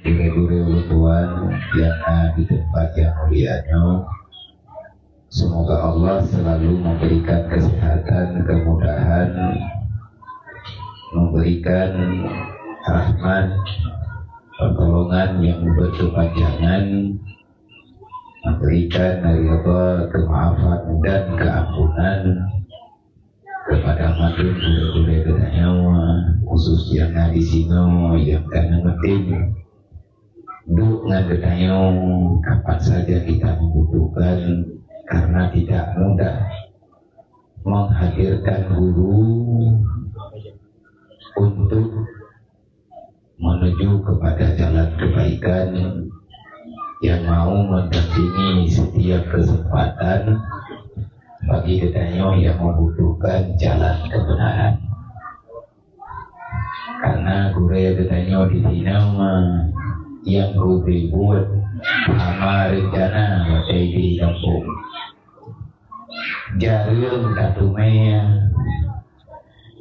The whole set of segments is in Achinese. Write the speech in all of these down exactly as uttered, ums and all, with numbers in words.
Gurée-gurée ulôn tuan nyang na di teumpat nyang mulia nyoe, semoga Allah selalu memberikan kesehatan, kemudahan, memberikan rahmat, pertolongan yang berkepanjangan, memberikan ridha, kemaafan, dan keampunan kepada mandum gurée-gurée geutanyoe, khusus nyang na di sinoe nyang ka neumeutem duek ngon geutanyoe kapan saja kita membutuhkan, karena tidak mudah menghadirkan guru untuk menuju kepada jalan kebaikan yang mau mendampingi setiap kesempatan bagi geutanyoe yang membutuhkan jalan kebenaran. Karena gurée geutanyoe di sinoe nyang geubi buet hama rencana watée di gampông. Jareueng tateumé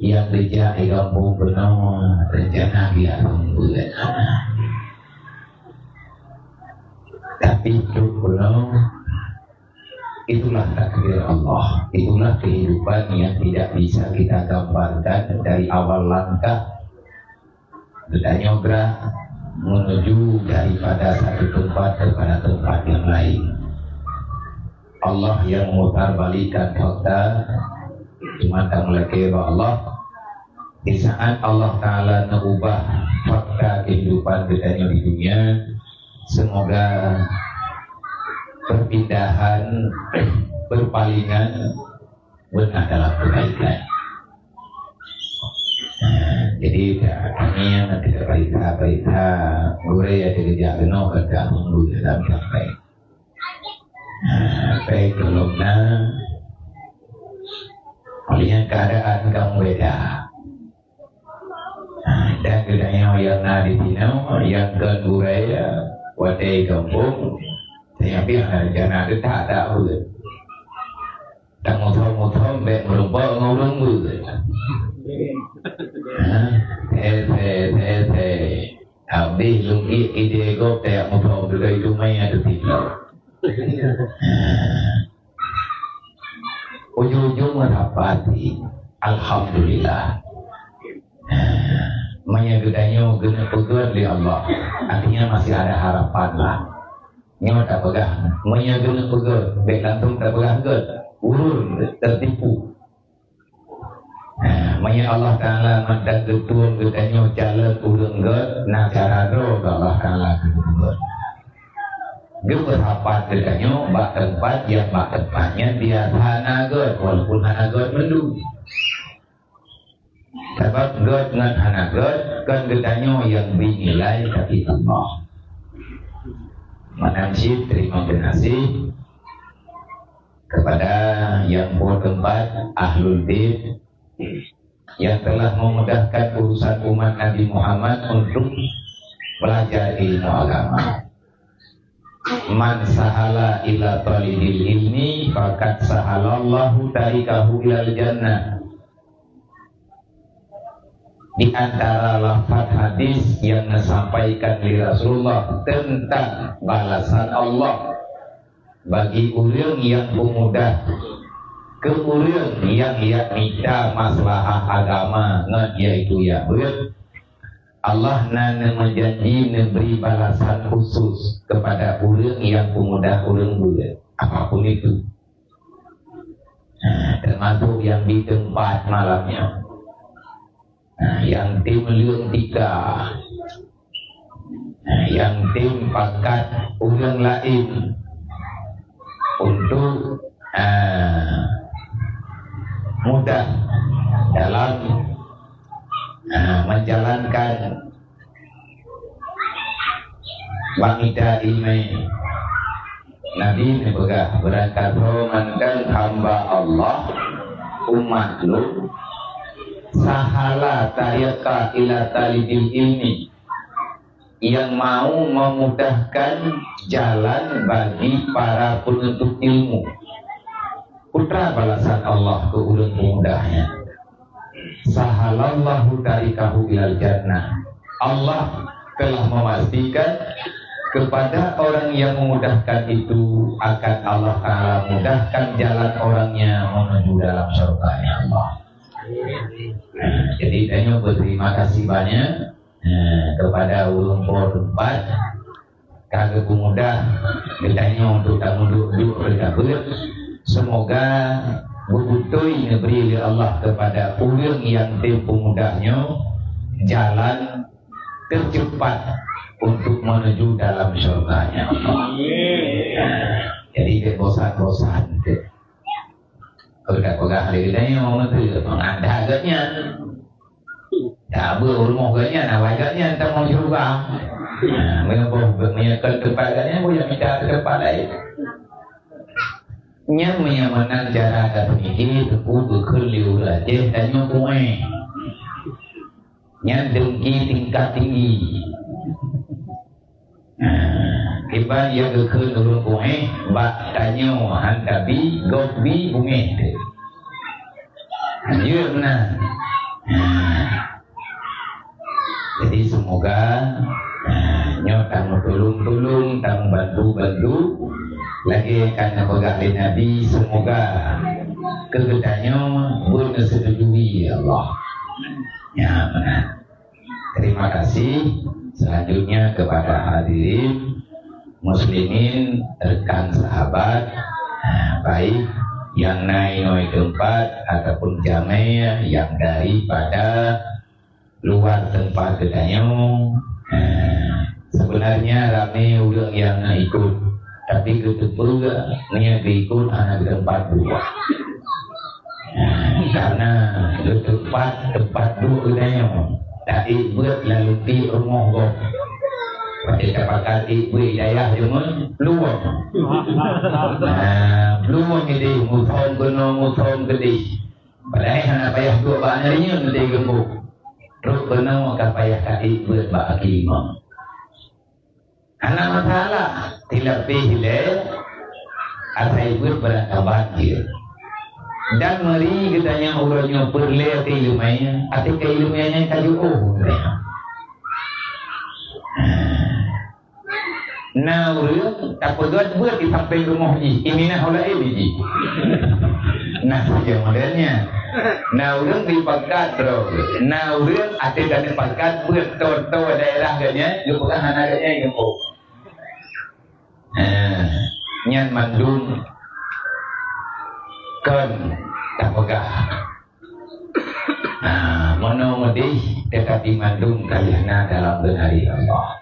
nyang geujak di gampông keunoe rencana biasa beuet hana. Tapi trok keunoe, itulah takdir Allah, itulah kehidupan yang tidak bisa kita gambarkan dari awal langkah geutanyoe gerak menuju daripada satu tempat kepada tempat yang lain. Allah yang memutarbalikkan fakta, cuma tameuleubeh bak Allah. Di saat Allah Ta'ala neubah fakta kehidupan geutanyoe di dunia, semoga perpindahan, perpalingan beuna dalam kebaikan. Nah, jadi, ya, kami yang tidak baik, baik, gurée ya, tidak jaga, no, kerja tunggu dalam sampai. Nah, baik, kalau na, olehnya keadaan kamu beda. Nah, dan geutanyoe nyang na di sinoe, nyang kon gurée, watée gampông, saya pih rencana teutak tak pun. Tamuthom-muthom bék meurumpok ngon ureuëng beuet. Ha? Tese, tese. Habéh lungkit ide gob teuyak muthom, beudôh itu maya teutilok. Ha. Ujung-ujung meusapat, alhamdulillah. Ha. Maya geutanyoe geuneuk peugét lé Allah, artinya masih ada harapan lah. Nyoe tapeugah, meunyoe geuneuk peugét, bék langsung tapeugah gét, ureuëng teutipu. Nah, meunyoe Allah Ta'ala mantong geutueng geutanyoe calon ureuëng gét, na cara droe keu Allah Ta'ala keu geupeugét. Geupeusapat geutanyoe bak teumpat nyang bak teumpat nyan biasa na gét, walaupun hana gét mandum. Sabab gét ngon hana gét, kon geutanyoe nyang bri nilai, tapi Allah. Meunan cit terima kasih kepada yang bertempat, ahlul bait, yang telah memudahkan urusan umat Nabi Muhammad untuk belajar ilmu agama. "Man sahala ila talibil ilmi, faqad sahalallahu tarikahu ilal jannah." Di antara lafaz hadis yang disampaikan oleh Rasulullah tentang balasan Allah bagi ureuëng yang peumudah keu ureuëng yang jak mita maslahah agama ngon yaitu jak beuet, Allah na neumeujanji neubri balasan khusus kepada ureuëng yang peumudah ureuëng beuet, apapun itu. Nah, termasuk nyang di teumpat malam nyoe. Nah, nyang tem leueng tika. Nah, nyang tem pakat ureuëng laén untuk, ah, mudah dalam, ah, menjalankan bak mita ileumèe. Nabi neupeugah, "Beurangkat ho mantong hamba Allah, umat lôn, sahala tarika ila talibil ilmi," yang mau memudahkan jalan bagi para penuntut ilmu. Peue balasan Allah keu ureuëng peumudah nyan? "Sahalallahu tarikahu ilal jannah." Allah telah memastikan kepada orang yang memudahkan itu akan Allah Ta'ala mudahkan jalan orangnya menuju dalam syurga-Nya Allah. Jadi, tanyoe berterima kasih banyak, eh, kepada ureuëng po teumpat ka geupeumudah geutanyoe untuk tamuduek-duek reutabeuet. Semoga beubeutôi neubri lé Allah kepada ureuëng nyang teupeumudah nyoe jalan tercepat untuk menuju dalam syurga-Nya Allah. Jadi, bék bosan-bosan teuh. Peugah-peugah lé geutanyoe teuh, meuadah geuhnyan. Tabeue rumoh geuhnyan, awai geuhnyan tamong syurga. Nah, meunyoe boh meunyoe kon teumpat geuhnyan, boh nyang mita teumpat laén. Nyan meunyoe meunan cara ka teumiki, teupeu geukheun lé ureuëng Aceh tanyoe kuéh. Nyan dengki tingkat tinggi. Nah, kiban nyang geukheun ureuëng kuéh bak tanyoe han tabi, gob bi bungéh teuh. Lanjut meunan. Nah. Jadi, semoga, nah, nyoe tameutulông-tulông, tameubantu-bantu, lagée ka neupeugah lé Nabi, semoga keu geutanyoe beuneuseutujui lé Allah. Ya, meunan. Terima kasih. Selanjutnya kepada hadirin muslimin, rekan sahabat, ah, baik nyang na inoe teumpat ataupun jamé nyang daripada luar teumpat geutanyoe. Ah, sebenarnya ramé ureuëng nyang na ikot, tapi geuteupeue meunyoe geuikot hana geuteumpat dua. Karena geuteumpat teumpat duek geutanyoe, taék beuet lalu tiek rumoh gob. Watée tapakat ék beuet di dayah jameun, plueng. Nah, plueng idéh, muthom keunoe, muthom keudéh. Padahai hana payah duek bak narinyueng teuh geumbok. Trok keunoe ka payah taék beuet bak aki limong. Hana masalah, tilapéh ilée asai beuet beurangkaban jeuet. Dan meuri geutanyoe uroe nyoe peureulée keu iéleumé, até keu iéleumé nyan ka jiôh ureuëng. Na ureuëng tapeugét beuet di sampéng rumoh jih, iminah ulée jih. Nah, saja modelnya. Na ureuëng dipakat droe. Na ureuëng até dan dipakat beuet to-to daerah geuhnyan, geupeugah hana geuhnyan geumpok. Eh, nyan mandum kon tapeugah. Nah, meunoe meudeh tetapi mandum ka lheueh na dalam geunaréh Allah.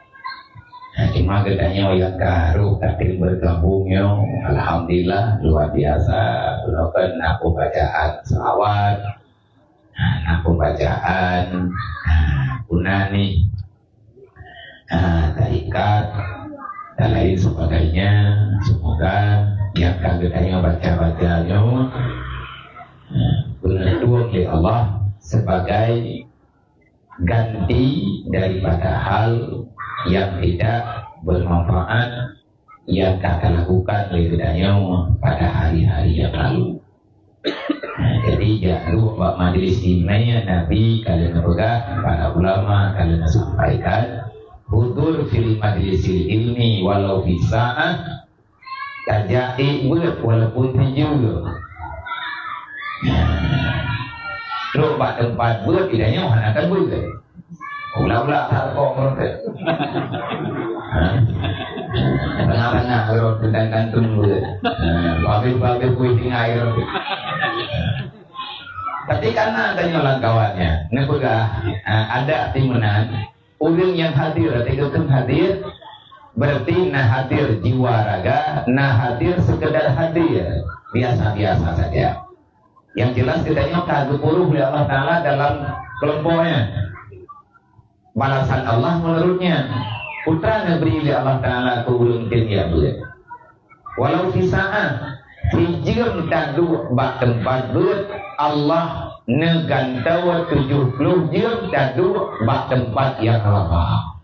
Nah, cuma geutanyoe nyang ka rôh ka tem bergabung nyoe, alhamdulillah, luar biasa. Bunoe kan na pembacaan selawat, nah, na pembacaan, nah, guna nih, ah, tarikat, dan lain sebagainya. Semoga nyang ka geutanyoe baca-baca nyoe, ah, beuneutueng lé Allah sebagai ganti daripada hal yang tidak bermanfaat yang ka talakukan lé geutanyoe pada hari-hari yang lalu. Nah, jadi, jak duek bak majlis ilmiah Nabi ka lheueh neupeugah, para ulama ka lheueh neusampaikan, "Hudur fil majlisil ilmi walau fi sa'ah," tajak ék beuet walaupun sijeuem. Nah, trok bak teumpat beuet, geutanyoe hana tabeuet. Ulah-ulah that kong meureumpet. Ha? Tengah-tengah rot dan kantun beuet. Ha, babeh-babeh kuih tinggai rot. Tapi karena tanyoe lam kawan nyan, neupeugah, ha, adat di meunan, ureuëng nyang hadir, arti keu hadir, berarti na hadir jiwa raga, na hadir sekedar hadir, biasa-biasa saja. Yang jelas geutanyoe ka geupuruh lé Allah Taala dalam kelompok nyan. Balasan Allah menurut nyan. Peue treuk neubri lé Allah Taala keu ureuëng tem jak beuet. Walau fi sa'ah, sijeuem taduek bak teumpat beuet, Allah neugantoe tujoh ploh jeuem taduek bak teumpat nyang lama.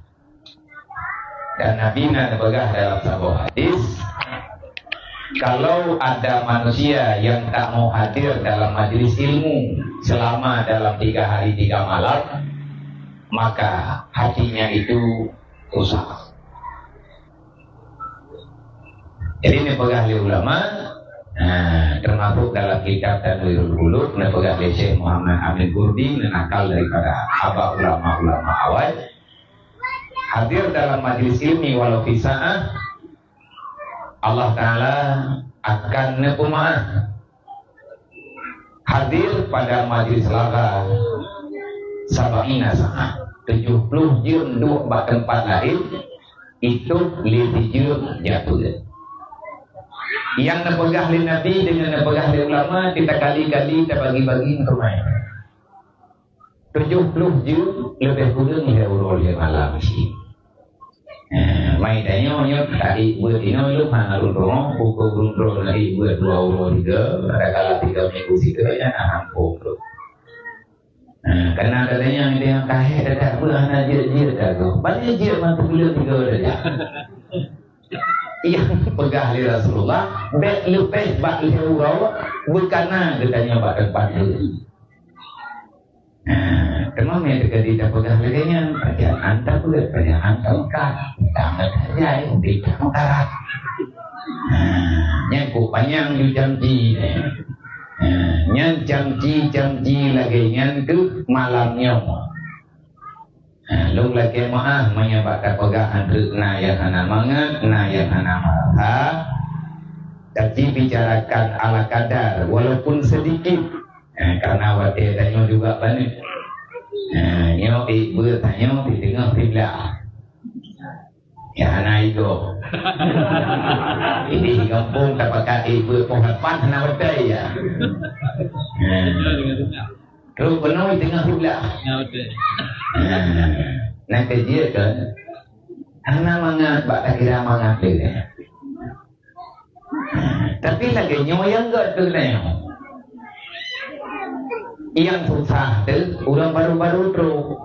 Dan Nabi na neupeugah dalam saboh hadis, kalau ada manusia yang tak mau hadir dalam majlis ilmu selama dalam tiga hari tiga malam, maka hatinya itu Rusak. Jadi, neupeugah lé ulama, ha, teumasuk dalam kitab Tanwirul Qulub, neupeugah lé Syekh Muhammad Amin Kurdi, ngon akal daripada haba ulama-ulama awai, hadir dalam majlis ilmi walau fi sa'ah, Allah Ta'ala akan neupeumaáh. Hadir pada majlis lagha sab'ina sa'ah, tujuh puluh jeuem duek bak teumpat laén, itôb lé sijeuem jak peuet. Nyang neupeugah lé Nabi deungon neupeugah lé ulama, kita kali-kali tabagi-bagi meuteumai. Tujuh puluh jeuem leubeh kureueng lhèe uroe lhèe malam cit. Eh, mai tanyoe nyoe, tadi buet inoe lôn hana lôn deungoe, pukul lôn droe na buet dua uroe tiga, kadang-kadang tiga minggu sigoe, nyan hana ampôn tu. Eh, karena katanya dia kahé, tak buet hana jeuet-jeuet dah tu. Balik jeuet mah buleuen tiga dah. Nyang peugah lé Rasulullah, bèk leupeh bak lhèe uroe, beukana geutanyoe bak teumpat jeuet. Nah, teuma meunyo teuka tapeugah lagèe nyan, pajan anta peuet, pajan anta meukat, tangan tajai, ubit meukarat. Nah, nyan kok panyang ju camci nyan. Nah, nyan camci-camci lagèe nyan keuh malam nyoe. Nah, lôn lakèe meu'ah meunyo bak tapeugah antreuk na nyang hana mangat, na nyang hana marah. Tapi bicarakan ala kadar, walaupun sedikit. Eh, karena watèe tanyoe juga baneuk. Eh, nyoe ék beuet tanyoe di teungoh siblah. Ya, hana igoe. Ini di gampông tapakat ék beuet poh lapan hana watèe ya. Eh. Trok keunoe di teungoh siblah. Ya, betul. Eh. Nah, keu jeuet kan. Hana mangat bak takira mangat lé. Tapi lagèe nyoe nyang gèt keu tanyoe. Nyang susah teuh ureueng baru-baru trok.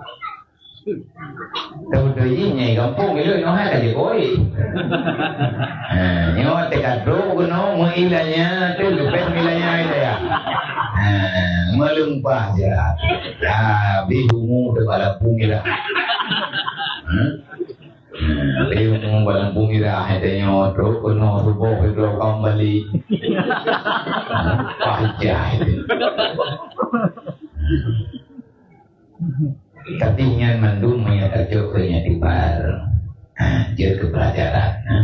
Tahu-tahu jih nyang gampông ilèe nyoe hai ka jikoi. Ha, nyoe teuka trok keunoe meuilanya teuh leubeh meuilanya ilèe. Ha, meulumpah jih. Ya, bih umu teuh bak lampung jih dah. Hmm? Hmm, ilmu barang pemirah, hai tanyoe, trok keunoe suboh, droe ka balik. Pajah itu. Tapi nyan mandum meunyo tacok keu nyan tibar. Ha, jeuet keu pelajaran, ha.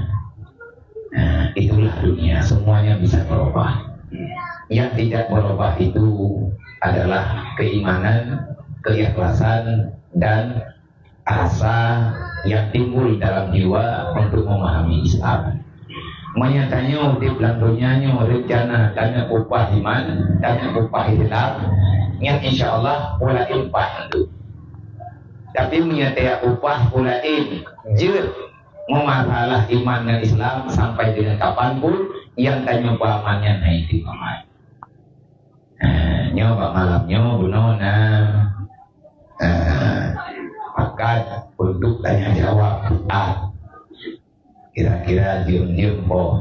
Ha, itulah dunia, semuanya bisa berubah. Yang tidak berubah itu adalah keimanan, keikhlasan, dan rasa yang timbul dalam jiwa untuk memahami Islam. Meunyo tanyoe udép lam donya nyoe rencana taneuk upah iman, taneuk upah Islam, nyan insya Allah peue laén upah tu. Tapi meunyo tajak upah peue laén, jeuet meumasalah iman ngon Islam sampai deungon kapan pun, nyang tanyoe peuaman nyan hana istiqamah. Eh, nyoe bak malam nyoe bunoe na, eh, pakat untuk tanya jawab. Ah. Kira-kira jeuem-jeuem boh.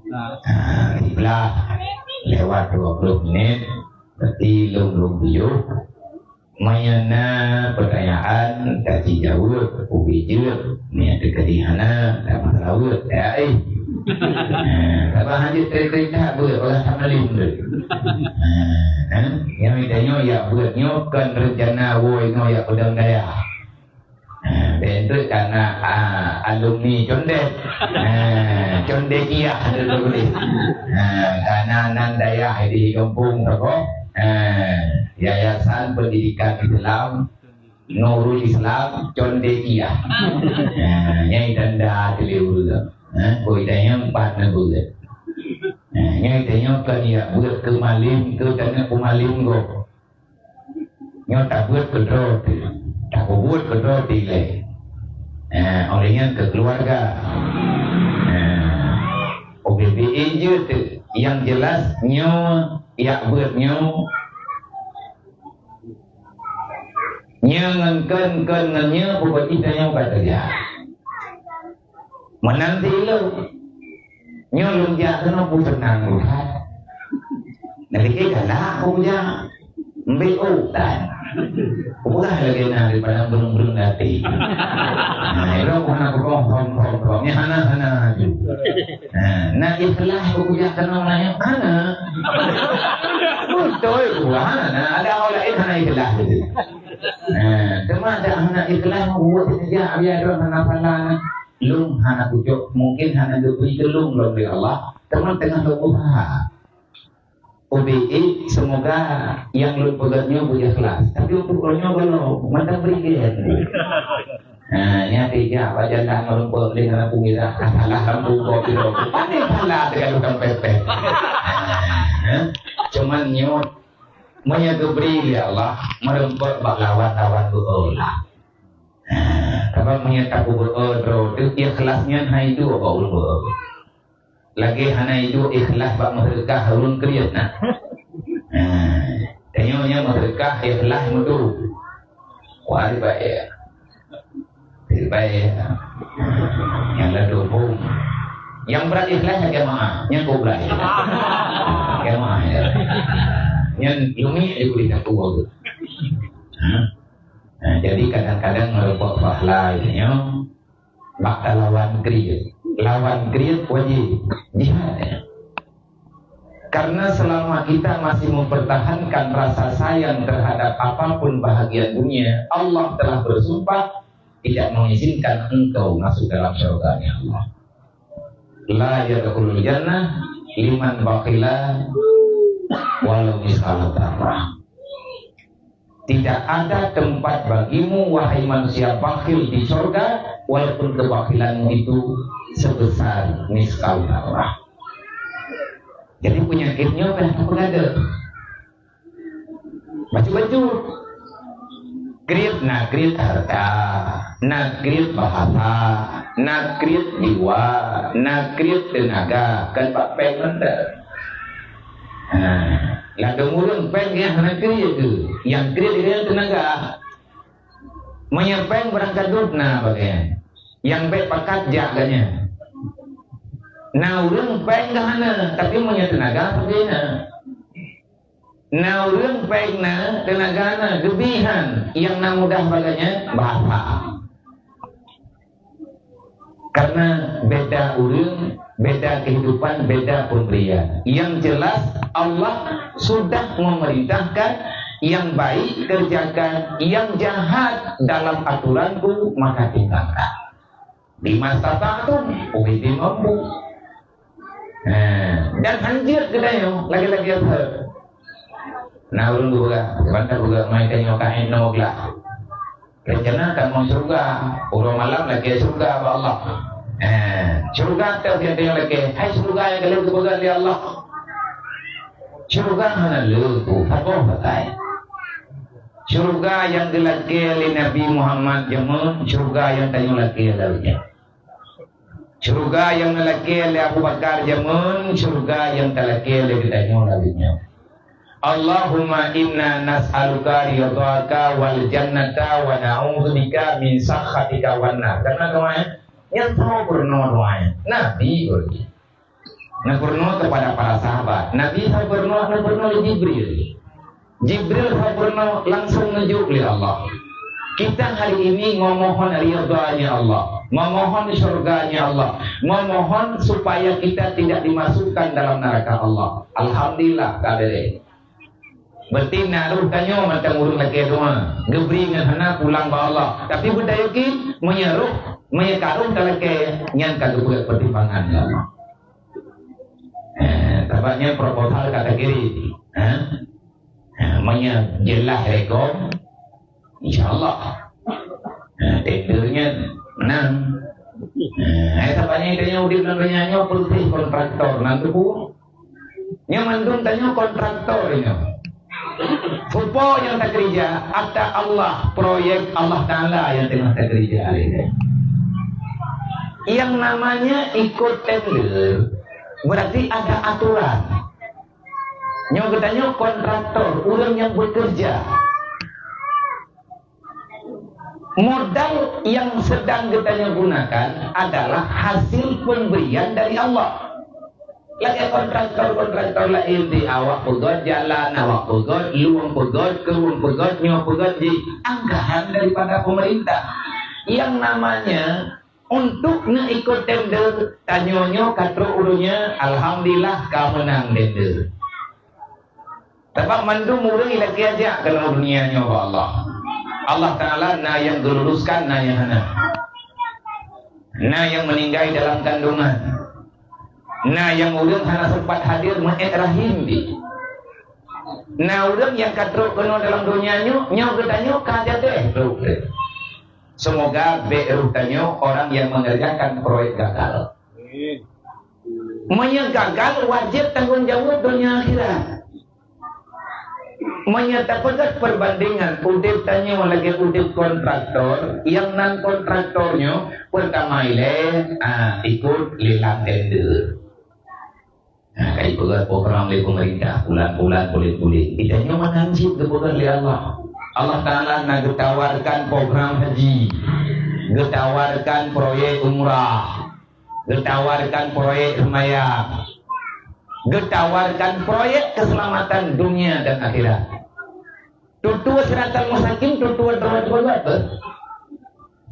Ah, siblah lewat dua puluh menit, berarti lôn lôn biyôh. Meunyo na peutanyaan, ka jijaweueb, ubé jeuet. Meunyo teuka hana, ka meuraweueb, ya, eh. Ha, sabab hanjeuet teuka beuet, olah tamalém tu. Ha, ha, nyang tanyoe jak beuet nyoe kon rencana woe nyoe jak peudong dayah. Ha, bentuk kana, ah, alumni Condet. Ha, Condet Kiah tu tulis. Ha, kana nan dayah di gampông tu. Ha, Yayasan Pendidikan Islam Nurul Islam Condekiyah. Ha, nyang tanda teuliu tu. Ha, koi dayang empat na beuet. Ha, nyang tanya kan ya beuet keu malim, keu tanah keu malim go. Nyoe tabeuet keu droe teuh. Tabubuet keu droe teuh ilèe. Ha, oleh nyan keu keluarga. Ha. Oke, B E je teuh. Yang jelas nyoe, ya beuet nyoe. Nyoe ngon kon, kon ngon nyoe, pokok jih tanyoe ka teuga. Meunan ti ilôn. Nyoe lôn jak keunoe pun seunang Ustaz. Nalike galak aku jak. Mbek utan. Ulah lagèe na daripada burung-burung gati. Nah, itu bukan aku kong, kong, kong, kong. Ini hana, hana tu. Nah, nah, ikhlas aku punya kenal lain hana. Betul, hana. Ada orang lain hana ikhlas gitu. Nah, cuma ada hana ikhlas buat kerja, biar orang hana pandang. Lôn hana kucok, mungkin hana diberi ke lôn lôn dari Allah. Teman tengah lôn usaha. Ubi, semoga nyang lôn peugah nyoe beuikhlas. Tapi untuk lôn nyoe belum, mantap beri dia. Nah, nyang tiga, baca dah ngerumpok di dalam pengira. Salah lampu kau piro. Pandai salah dengan tukang pepeh. Nah, cuman nyoe, meunyoe geubri lé Allah, meureumpok bak lawan-lawan beuolah. Nah, sabab meunyoe tapeubeuoh droe teuh, ikhlas nyan hai duek bak ulôn beuoh. Lagèe hana iduek ikhlas bak meuseudeukah ureueng kriet na. Nah, tanyoe nyan meuseudeukah ikhlas meutu. Wah, baik. Baik. Nyang ladôm phôn. Nyang brat ikhlas nyang jamaah, nyang kobra. Jamaah ya. Nyang lumi ibu dah tua tu. Ha? Nah, jadi kadang-kadang meureumpok pahala nyoe. Bak talawan kriet. Lawan kriet wajib jihad. Karena selama kita masih mempertahankan rasa sayang terhadap apapun bahagian dunia, Allah telah bersumpah tidak mengizinkan engkau masuk dalam syurga-Nya Allah. La yadkhulul jannah liman bakhila walau misqala dzarrah. Tidak ada tempat bagimu, wahai manusia bakhil, di sorga, walaupun kebakhilanmu itu sebesar miskal darah. Jadi, penyakitnya dah terpegadai. Baju-baju. Kriet na kriet harta, na kriet bahasa, na kriet jiwa, na kriet tenaga, kan bak péng mantap. Nah, ladôm ureueng péng nyang hana kriet geuh, nyang kriet geuh teunaga. Meunyoe péng barangkadoh na bagian, nyang bèk pakat jak geuh nyan. Na ureueng péng geuh hana, tapi meunyoe teunaga sabe na. Na ureueng péng na, teunaga na, geubi han, nyang na mudah bagian nyan bahasa. Karena beda ureueng, beda kehidupan, beda pemberian. Yang jelas, Allah sudah memerintahkan, yang baik kerjakan, yang jahat dalam aturan-Ku maka tinggalkan. Bima stata'tum, ubé mampu. Ha, dan hanjeuet geutanyoe lagèe-lagèe thon. Na ureueng geupeugah, banda peugah mai tanyoe ka inoe glah. Rencana tamong syeuruga, uroe malam lakèe syeuruga bak Allah. Ha, syeuruga teuh nyang tanyoe lakèe, hai syeuruga nyang ka lheueh geupeugah lé Allah. Syeuruga hana leupeue, saboh sagai. Syeuruga nyang geulakèe lé Nabi Muhammad jameun, syeuruga nyang tanyoe lakèe lam nyoe. Syeuruga nyang neulakèe lé Abu Bakar jameun, syeuruga nyang talakèe lé geutanyoe lam nyoe. Allahumma inna nas'aluka ridhaka wal jannata wa na'udzubika min sakhatika wan nar. Karena doa nyan, nyan soe peurunoe doa nyan? Nabi peurunoe. Neupeurunoe kepada para sahabat. Nabi soe peurunoe, neupeurunoe lé Jibril. Jibril soe peurunoe langsung neujaweueb lé Allah. Kita hari ini memohon ridha-Nya Allah, memohon syurga-Nya Allah, memohon supaya kita tidak dimasukkan dalam neraka Allah. Alhamdulillah, ka beureh. Berarti na roh tanyoe mantong ureueng lakèe doa, geubri ngon hana pulang bak Allah. Tapi beutayakin, meunyoe roh, meunyoe ka roh talakèe, nyan ka geupeugöt pertimbangan lé Allah. Eh, sabab nyan proposal ka takirim. Eh? Eh, meunyoe jeulaih rekom, insya Allah. Eh, tender nyan menang. Eh, eh, sabab nyan tanyoe udép lam donya nyoe peureulèe kontraktor, nan teupeu. Nyoe mandum tanyoe kontraktor nyoe. Peue nyang takeurija, ata Allah, proyek Allah Taala nyang teungoh takeurija lé. Yang namanya ikut tender, berarti ada aturan. Nyoe geutanyoe kontraktor, ureueng nyang bekerja. Modal yang sedang geutanyoe gunakan adalah hasil pemberian dari Allah. Lagèe kontraktor-kontraktor laén di awak peugöt jalan, awak peugöt lueng, peugöt krueng, peugöt nyoe, peugöt jih, anggaran daripada pemerintah. Yang namanya untuk neuikot tender, tanyoe nyoe ka trok ureueng nyan, alhamdulillah ka meunang tender. Sabab mandum ureueng ilakèe jak keunoe donya nyoe bak Allah. Allah Taala na nyang geululuskan, na nyang hana. Na nyang meuninggai dalam kandungan. Na nyang ureueng hana sempat hadir meu'et rahim jih. Na ureueng nyang ka trok keunoe dalam donya nyoe, nyoe geutanyoe ka jadeh trok. Semoga bèk roh tanyoe orang yang mengerjakan proyek gagal. Meunyoe gagal, wajéb tanggong jaweueb donya akhirat. Meunyoe tapeugöt perbandingan udép tanyoe lagèe udép kontraktor, nyang nan kontraktor nyoe peurtama ilèe, ah, ikot lelang tender. Nah, ka ipeugöt program lé pemerintah, bulan-bulan, buleuen-buleuen. Geutanyoe meunan cit geupeugöt lé Allah. Allah Taala na geutawarkan program haji, geutawarkan proyek umrah, geutawarkan proyek seumayang, geutawarkan proyek keuseulamatan dunia dan akhirat. Tutoe siratal mustaqim, tutoe droe-droe beuh.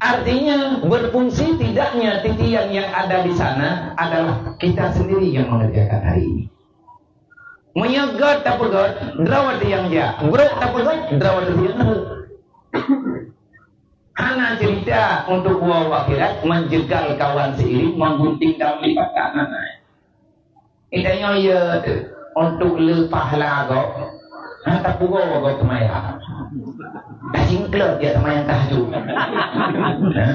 Artinya, berfungsi tidaknya titian yang ada di sana adalah kita sendiri yang mengerjakan hari ini. Meunyoe göt tapeugöt, droe teuh nyang jak. Brok tapeugöt, droe teuh nyang rhot. Hana cerita untuk woe akhirat, menjegal kawan seiring, menggunting daun lipatan, hana. Geutanyoe ya untuk le pahala gob, hana tapugoe gob teumaya. Tajingklot ya teumaya tahajud. Ha?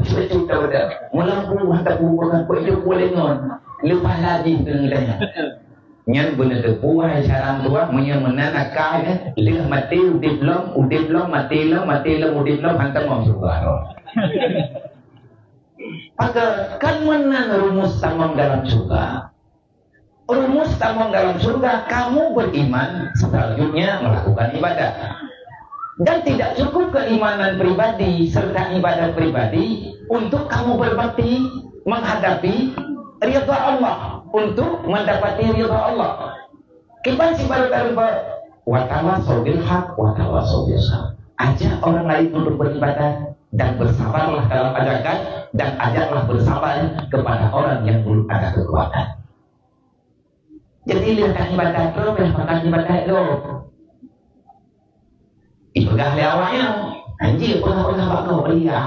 Betul tak betul? Mula pun hana tapugoe kan, pun itu boleh ngon. Le pahala jih kena geutanyoe. Nyan beuna teupeue hai saran tuan, meunyoe meunan akai, lheueh maté udép lom, udép lom maté lom, maté lom udép lom, hantom lam syeuruga. Maka kan meunan rumus tamong dalam syeuruga. Rumus tamong dalam syeuruga, kamu beriman, selanjutnya melakukan ibadah. Dan tidak cukup keimanan pribadi serta ibadah pribadi untuk kamu berbakti menghadapi ridha Allah, untuk mendapati ridha Allah. Kiban si baru tarumpok, "Watawasau bil haq, watawasau bis sabr." Ajak orang lain untuk beribadah dan bersabarlah dalam ajakan, dan ajaklah bersabar kepada orang yang belum ada kekuatan. Jadi, lheueh ka ibadat droe, lheueh makan ibadat droe. Ipeugah lé awaknyan, "Anjir, peugah-peugah bak kau, iya."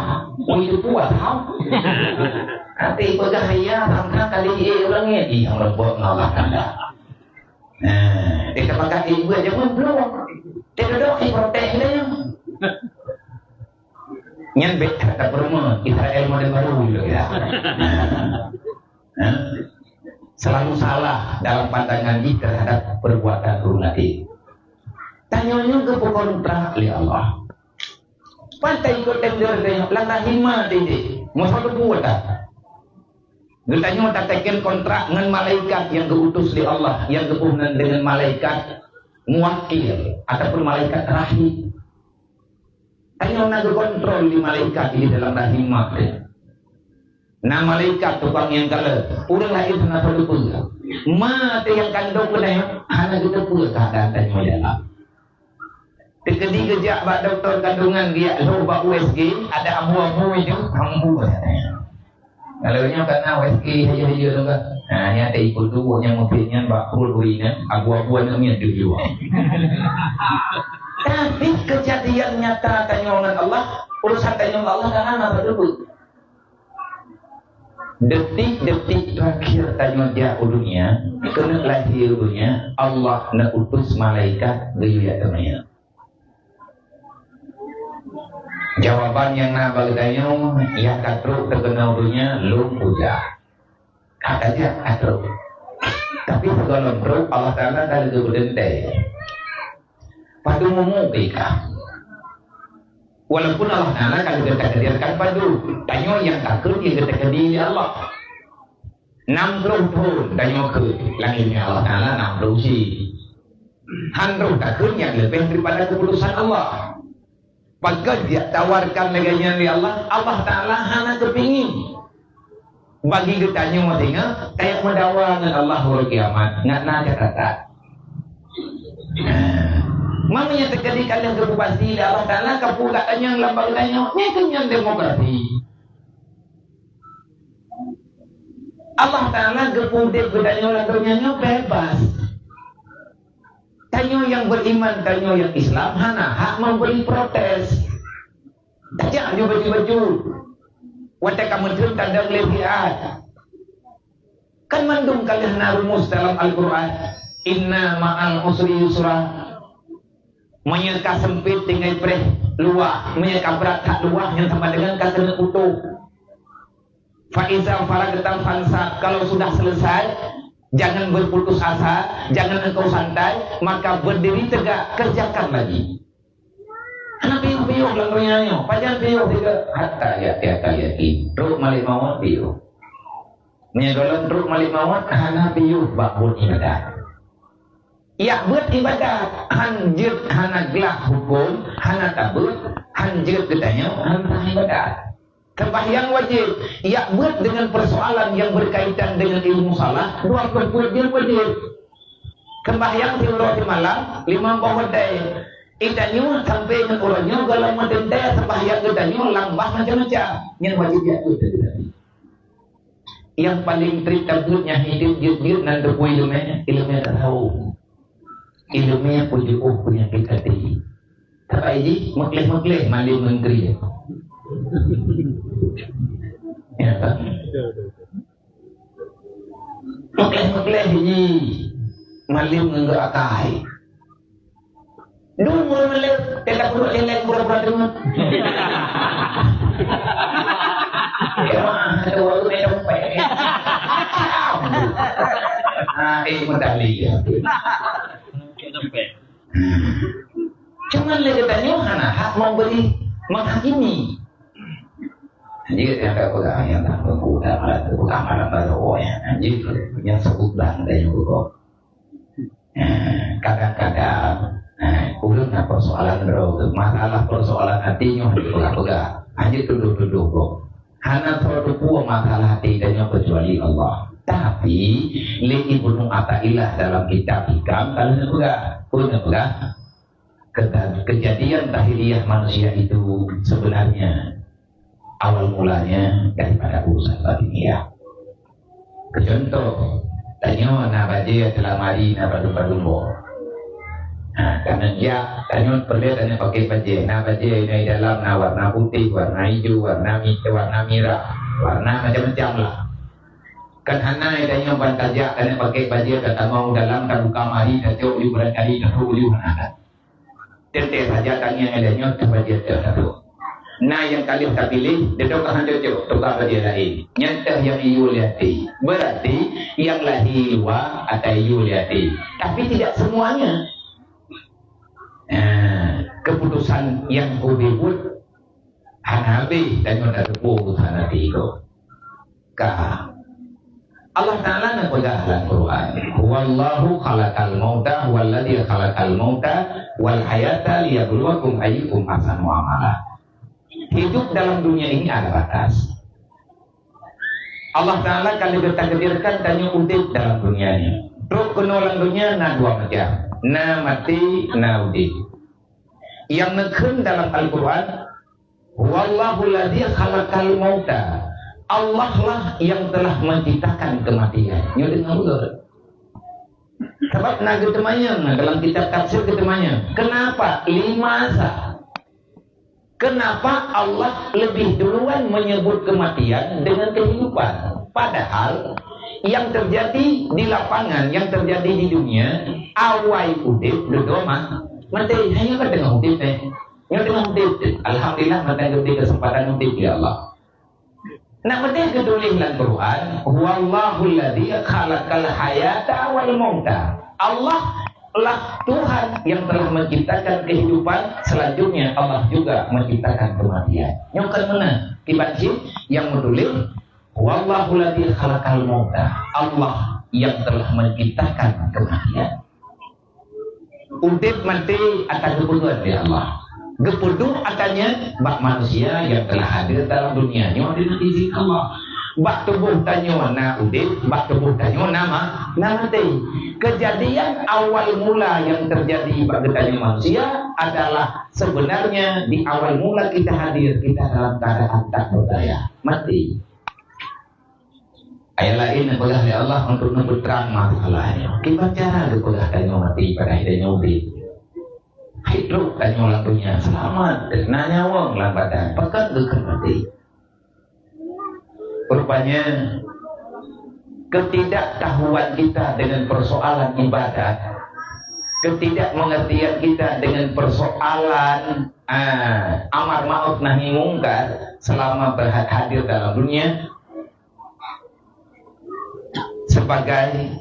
Oh, itu puas, ha? Tapi ipeugah iya, sangka kali, eh, ureueng ni, "Ih, meureumpok ngon Allah Taala." Nah, dia terpakat ibu aja pun belum. Dia duduk di protek dia. Nyan bèk that tapeureumeun Israel model baru juga ya. Nah. Ha? Selalu salah dalam pandangan jih terhadap perbuatan ureueng laén. Tanyoe nyoe geupeukontrak lé Allah. Pan taikot tender teuh, lam rahim ma teuh. Meusapeue buet dah. Geutanyoe tateken kontrak ngon malaikat nyang geuutus lé Allah, nyang geuboh nan deungon malaikat muwakil ataupun malaikat rahim. Tanyoe na geukontrol lé malaikat di dalam rahim ma teuh. Na malaikat tukang nyang kalon, ureueng laén hana tateupeue. Ma teuh nyang kandong geutanyoe hana geuteupeue keuadaan tanyoe dalam. Teukeudi geujak bak dokto kandungan, geujak lhôh bak U S G, ada abu-abu itu, ambu rasanya. Kalau nyoe kana U S G hayeue-hayeue tu kan. Ha, nyan ada ikut tubuh nyang mungkin nyan bak perut uri nyan, abu-abu aneuk miet tu jua. Tapi kejadian nyata tanyoe ngon Allah, urusan tanyoe ngon Allah kan hana tateupeue. Detik-detik terakhir tanyoe jak u dunia, keuneuk lahé u dunia, Allah neuutus malaikat geuyue jak teumanyong. Jawaban nyang na bak geutanyoe, nyang ka trok teukeunong u dunia, lôn puja. Ka tajak ka trok. Tapi sigohlom trok, Allah Taala ka lheueh geupeuteuntèe. Padum umu keu ikah. Walaupun Allah Taala ka lheueh geutakdirkan padum, tanyoe nyang takheun nyang geutakdir lé Allah. Enam puluh thon tanyoe kheun, laén nyan Allah Taala enam puluh cit. Han troh takheun nyang leubeh daripada keputusan Allah. Pakon jitawarkan lagèe nyan lé Allah? Allah Taala hana geupingin. Bagi geutanyoe singoh, tajak meudawa ngon Allah uroe kiamat, ngat na catatan. Meunyoe teukeudi ka lheueh geupubasi lé Allah Taala, ka peugah tanyong lam bak geutanyoe, nyan keuh nyan demokrasi. Allah Taala geupeuudép geutanyoe lam donya nyoe bebas. Tanyoe nyang beriman, tanyoe nyang Islam hana hak memberi protes. Tajak ju bacut-bacut. Watée ka meutheun tadong lé siat. Kan mandum ka lheueh na rumus dalam Al-Qur'an, "Inna ma'al usri yusra." Meunyoe ka sempit tinggai preh luwah, meunyoe ka brat that luwah nyan sama dengan ka keuneuk putôh. "Fa iza faraghta fansab," kalau sudah selesai, jangan berputus asa, jangan engkau santai, maka berdiri tegak, kerjakan lagi. Hana piôh-piôh lam donya nyoe, pajan piôh juga, hatta ya'tiyakal yaqin. Trok malék maut piôh. Meunyoe gohlom trok malék maut, hana piôh bak buet ibadat. Yak buet ibadat, han jeuet hana glah huköm, hana tabeuet, han jeuet geutanyoe, hana ibadat. Sembahyang wajéb, yak buet dengan persoalan yang berkaitan dengan ilmu salah, dua ploh buet jeuet wajéb. Sembahyang siuroe simalam, limong boh watée. Geutanyoe sampoe ngon uroe nyoe gohlom meuteuntée sembahyang geutanyoe lam bah macam-macam. Nyan wajéb yak buet teuh. Nyang paleng treb tabeuet nyang hideuen jeuet-jeuet nan teupeu ileumé, ileumé tasawuf. Ileumé peujiôh peunyakét até. Tabai jih meukleh-meukleh malem ngon kri. Ya kan? Meukleh-meukleh jih malem ngon geuakai. Dum ureueng lé, teuka peuduek lé lé pura-pura deungon. Ya, ada ureueng lé dompet. Ah, eh, mutali ya. Cuman lé geutanyoe hana hak memberi, menghakimi. Jadi, nyang ka peugah, nyang tak mampu, tak malam tu, bukan malam baru, ya. Jadi, nyang sebut bang, dan nyang buka. Eh, kadang-kadang, eh, ulun na persoalan droe, masalah persoalan até nyoe hana peugah-peugah, hana tuduh-tuduh kok. Hana soe teupeu masalah até tanyoe kecuali Allah. Tapi, lé Ibnu Athaillah dalam kitab Hikam, ka lheueh peugah. Peue neupeugah? Keta-, kejadian tahiliah manusia itu sebenarnya awal mulanya daripada urusan batiniah. Contoh, tanyoe na bajée teulamari na padum-padum boh. Ha, kareuna jak, tanyoe peureulée tanyoe pakai bajée. Na bajée na di dalam na warna putih, warna ijo, warna mi-, warna mirah, warna macam-macam lah. Kan hana tanyoe ban tajak tanyoe pakai bajée tatamong dalam tabuka mari tacok uju barangkali tatrok uju hana. Teuntée saja tangieng lé nyoe teubajée teuh satu. Na nyang ka lheueh tapiléh, deungon ka han cocok, tukar bajée laén. Nyan teuh nyang iyue lé até. Berarti nyang lahé luwa ata iyue lé até. Tapi tidak semuanya. Nah, keputusan nyang ubé buet hana habéh tanyoe tateupeue urusan até iko. Ka. Allah Taala neupeugah lam Quran, "Huwallahu khalaqal mauta, huwallazi khalaqal mauta wal hayata liyabluwakum ayyukum ahsanu amala." Hidup dalam dunia ini ada batas. Allah Taala ka lheueh takdirkan tanyoe udeb dalam dunia ini. Trok keunoe lam dunia na dua macam, na maté, na udeb. Nyang neukheun dalam Al-Quran, "Huwallahu allazi khalaqal mauta." Allah lah yang telah menciptakan kematian. Nyoe deungoe beutôi. Sabab na geuteumanyong dalam kitab tafsir geuteumanyong. Kenapa? Lima sa. Kenapa Allah lebih duluan menyebut kematian dengan kehidupan? Padahal yang terjadi di lapangan, yang terjadi di dunia, awai udeb, dudoe ma-, maté. Hanya ka teungoh udeb, eh. Nyoe teungoh udeb. Alhamdulillah, mantong geubri kesempatan udeb, ya Allah. Nak meunan geutuléh lam Quran, "Huwallahu allazi khalaqal hayata wal mauta." Allah lah Tuhan yang telah menciptakan kehidupan, selanjutnya Allah juga menciptakan kematian. Nyoe kan meunan, kiban cit nyang meutuléh, "Huwallahu allazi khalaqal mauta." Allah yang telah menciptakan kematian. Udeb maté ata geupeugét lé Allah. Geupeuduek ata nyan bak manusia nyang telah hadir dalam dunia nyoe deungon izin Allah. Bak tuboh tanyoe na udeb, bak tuboh tanyoe na ma-, na maté. Kejadian awal mula yang terjadi bak geutanyoe manusia adalah sebenarnya di awal mula kita hadir, kita dalam keadaan tak berdaya, maté. Ayat laén neupeugah lé Allah untuk neupeutrang masalah nyoe. Kiban cara geupeugah tanyoe maté padahai tanyoe udeb. Hai trok tanyoe lam donya seulamat, na nyawöng lam badan, pakon geukheun maté. Rupanya, ketidaktahuan kita dengan persoalan ibadat, ketidakmengertian kita dengan persoalan, ah, amar ma'ruf nahi mungkar selama berha-, hadir dalam dunia, sebagai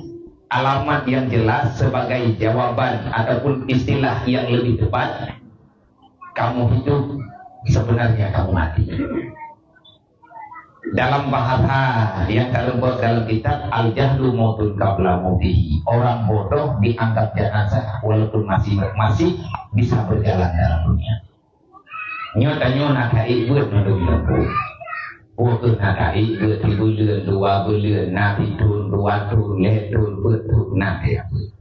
alamat yang jelas, sebagai jawaban ataupun istilah yang lebih tepat, kamu hidup, sebenarnya kamu mati. Dalam bahasa yang terlebut dalam kitab, "Al-jahlu mautun qabla mautihi." Orang bodoh dianggap jenazah walaupun masih, masih bisa berjalan dalam dunia. Nyoe tanyoe na taék beuet mandum teungku. Peu kheueh na taék beuet, sibuleuen, dua buleuen, na sithon, dua thon, lhèe thon, peuet thon, na taék beuet.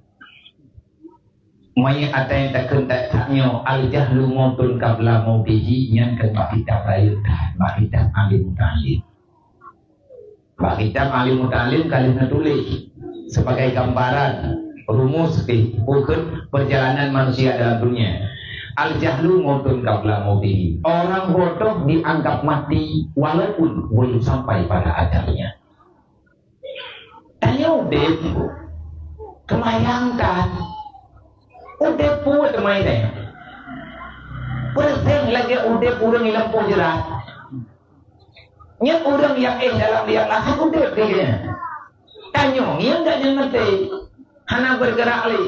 Meunyoe atai takheun that-that nyoe, "Al-jahlu mautun qabla mautihi," nyan keu bak kitab rayeuk that, bak kitab alim muta'allim. Bak kitab alim muta'allim ka lheueh neutuléh sebagai gambaran rumus pih bukon perjalanan manusia dalam dunia. Al-jahlu mautun qabla mautihi. Orang bodoh dianggap mati walaupun belum sampai pada ajalnya. Tanyoe udeb, keumayang that. Udeb peue teuma tanyoe? Peureuséh lagèe udeb ureueng lam poh jeurat. Nyan ureueng nyang éh dalam liang lahat udeb lagèe nyan. Tanyoe ngieng gobnyan maté, hana bergerak lé.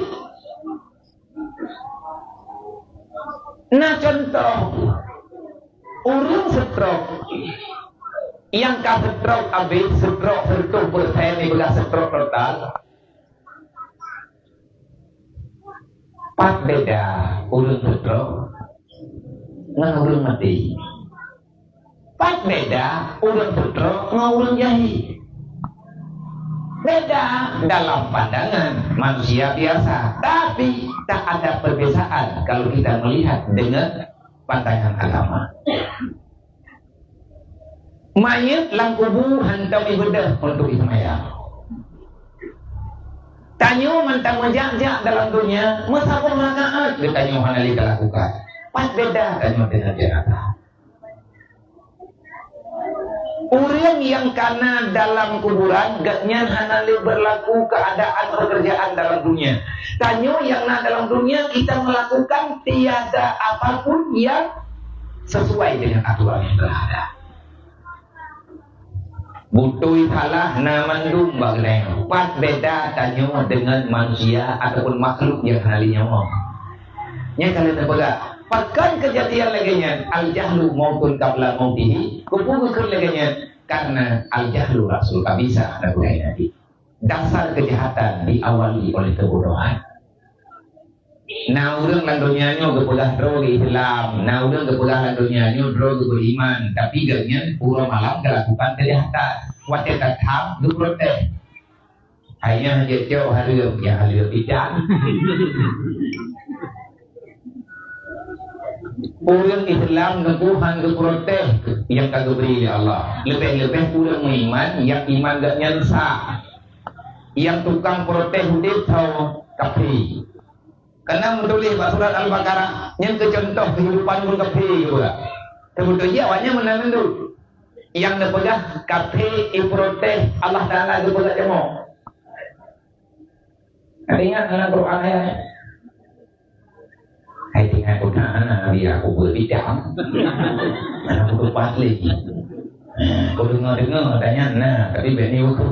Na contoh, ureueng stroke. Nyang ka stroke abéh, stroke seratus persen, ibarat stroke total. Pat beda ureueng stroke ngon ureueng maté? Pat beda ureueng stroke ngon ureueng jahé? Beda dalam pandangan manusia biasa, tapi tak ada perbezaan kalau kita melihat dengan pandangan agama. Manyét lam kubu hantom ibeudôh untuk iseumayang. Tanyoe mantong meujak-jak dalam donya, meusaboh rakaat geutanyoe hana lé talakukan. Pat beda tanyoe deungon binatang. Ureueng nyang ka na dalam kuburan, gobnyan hana lé berlaku keadaan pekerjaan dalam dunia. Tanyoe nyang na dalam dunia, kita melakukan tiada apapun yang sesuai dengan aturan yang telah ada. Beutôi salah na mandum bak geutanyoe. Pat beda tanyoe deungon manusia ataupun makhluk nyang hana lé nyawöng. Nyan ka lheueh teupeugah, pakon keujadian lagèe nyan, al-jahlu mautun qabla mautihi, keupeue geukheun lagèe nyan? Karena al-jahlu ra'sul khabithah, kata Nabi. Dasar kejahatan diawali oleh kebodohan. Na ureueng lam donya nyoe geupeugah droe geu Islam, na ureueng geupeugah lam donya nyoe droe geu beriman, tapi gobnyan uroe malam geulakukan kejahatan. Watèe that-that geuprotes. Hai nyan jeuet cok hareuem, ya hareuem ijan. Ureueng Islam teungku han geuprotes nyang ka geubri lé Allah. Leubeh-leubeh ureueng meuiman nyang iman gobnyan sah. Nyang tukang protes udeb tho kafé. Karena meutuléh bak surat Al-Baqarah, nyan keu contoh keuhidupan ureueng kafé geupeugah. Teubeutôi jih awaknyan meunan mandum. Nyang neupeugah kafé iprotes Allah Taala geupeugah ceumoe. Ingat dalam Quran ayat. Hai teuingat budak aneuk Nabi Yakub beubidang. Aneuk budak pas lé. Ku deungoe-deungoe tanyong na, tapi bèk ni waktu.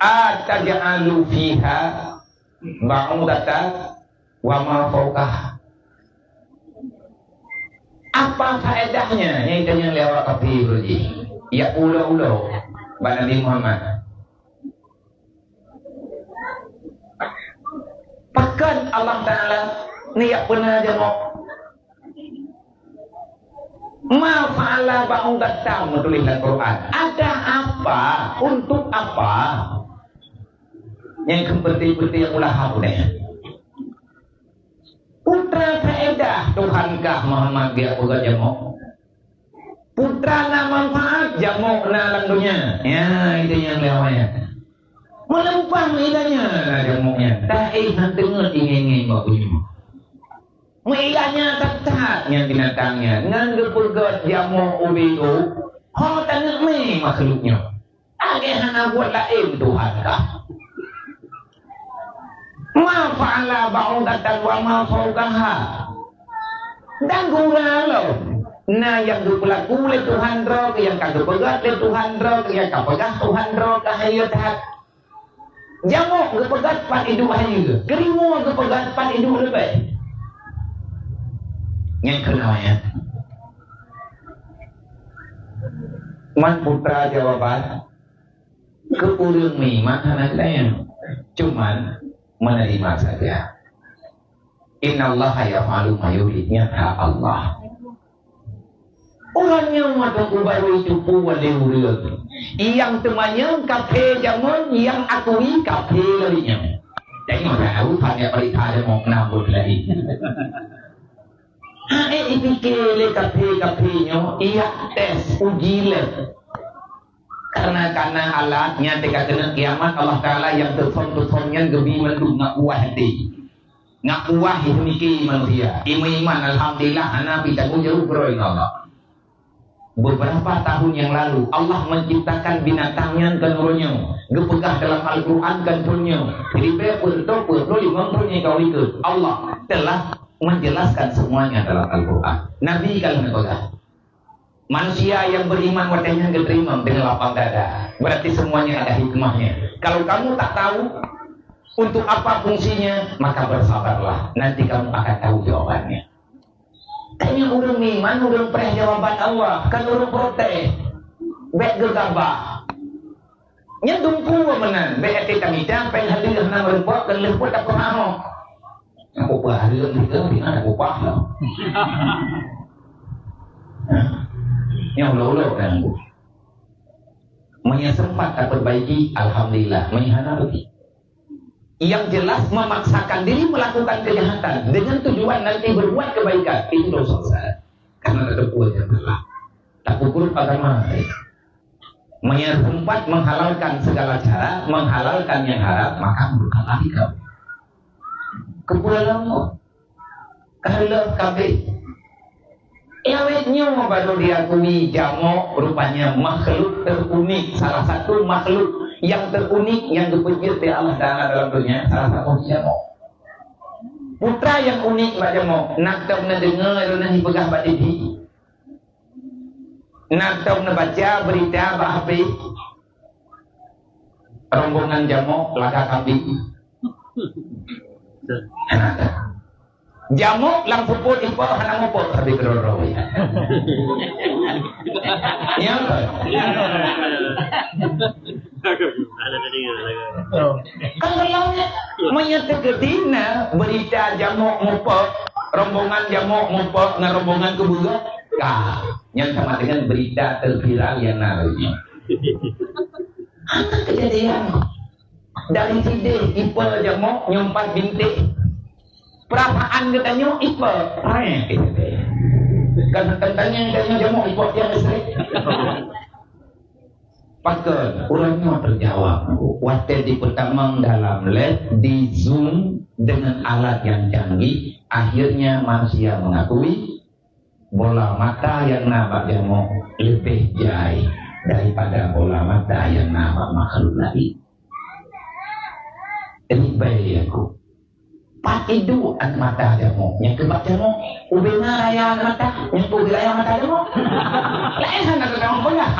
Ataj'alu fiha ba'udatan wa ma fauqaha. Apa faedahnya nyang itanyong lé awak kafé uroe jih? Ya ulo-ulo bak Nabi Muhammad. Pakon Allah Taala neujak peuna jamoe? Ma fa'ala ba'udatam, meutuléh lam Quran. Ada apa? Untuk apa? Nyang keu peuti-peuti nyang ulah haba nyan. Putra faedah Tuhan kah Muhammad geujak peugöt jamok. Putra na manfaat jamok na lam donya. Ya, itu nyang lewat. Meuleumpah meuilanya na jamok nyan. Taéh hana teungeut ingéng-ingéng bak bunoe. Meuilanya that-that nyan binatang nyan. Ngan geupeugöt jamok ubé u. Ho taneuk mé makhluk nyoe. Lagèe hana buet laén Tuhan kah. Ma fa'ala ba'udatan wa ma fauqaha. Dan gura lom. Na nyang geupeulaku lé Tuhan droe, nyang ka geupeugöt lé Tuhan droe, nyang ka peugah Tuhan droe ka hayeu that. Jamok geupeugöt pat iduek hayeu, keurimong geupeugöt pat iduek leubeh. Nyang keunong nyan. Man putra jawaban, keu ureueng meuiman hana geutanyoe, cuman menerima saja. Innallaha yaf'alu ma yurid, nyan hak Allah. Uroe nyoe mantong barô jiteupeue lé ureueng. Nyang teumanyong kafé jameun, nyang akui kafé lagèe nyoe. Tanyoe tahu, hana peurintah jameun na buet lagèe. Hai, ipike lé kafé-kafé nyoe, ijak tes, uji lé. Karena, karena alat nyan teuka keuneuk kiamat, Allah Taala nyang teuthon-teuthon nyan geubi mandum ngon puas até. Ngon puas jih mike manusia. Imeuiman, alhamdulillah, hana pi tanggong jaweueb keudroe ngon Allah. Beberapa tahun yang lalu, Allah menciptakan binatang nyan keu nyoe. Geupeugah dalam Al-Quran keu nyoe. Ribèe peuet reutôh peuet plôh limong thôn nyang ka likot. Allah telah menjelaskan semuanya dalam Al-Quran. Nabi ka lheueh peugah. Manusia yang beriman watèe nyan geuteurimong dengan lapang dada. Berarti semuanya ada hikmahnya. Kalau kamu tak tahu untuk apa fungsinya, maka bersabarlah. Nanti kamu akan tahu jawabannya. Tanyoe ureueng meuiman, ureueng preh jawaban Allah, kon ureueng protes. Bèk geugabah. Nyan dumpeue meunan, bèk até tamita, péng hadeuh na meureumpok, kon lheueh buet tapeurahom. Aku peuhareuem juga, di mana aku paham. Nyan ulo-ulo kan aku. Meunyo sempat taperbaiki, alhamdulillah. Meunyo hana, rugi. Yang jelas, memaksakan diri melakukan kejahatan dengan tujuan nanti berbuat kebaikan, itu dosa besar. Karena tateupeue nyang salah. Tapeugrôp agama. Meunyo sempat menghalalkan segala cara, menghalalkan yang haram, maka murkalah ikau. Keupeue lom? Ka lheueh kabeh. Lawét nyoe baru diakui jamok rupanya makhluk terunik, salah satu makhluk yang terunik yang geupeujeuet lé Allah Taala dalam dunia, salah satu jamok. Putra yang unik bak jamok, na tom neudeungoe droeneuh jipeugah bak T V. Na tom neubaca beurita bak H P. Rombongan jamok lagak kambing. Hana that. Jamok lam seupôt ipo hana mupok sabe keudroe-droe. Ya, betul. Kan kalau meunyo teukeudi na beurita jamok mupok, rombongan jamok mupok ngon rombongan keubeue, ka, nyan sama dengan beurita terviral nyang na lagèe nyoe. Apa kejadian? Dari sideh ipe jamok nyoe pat bintéh. Perasaan geutanyoe ipe? Preh. Kan teuntang geutanyoe jamok ipe tiang listrik. Pakon, ureueng nyoe teujawab. Watèe jipeutamong dalam lab, di zoom dengan alat yang canggih, akhirnya manusia mengakui bola mata nyang na bak jamok leubeh jai daripada bola mata nyang na bak makhluk laén. Ribèe aku. Pat iduek mata jamok nyang keu bak jamok? Ubé na raya mata nyang keu ubé raya mata jamok? Laén hana teutamong peugah.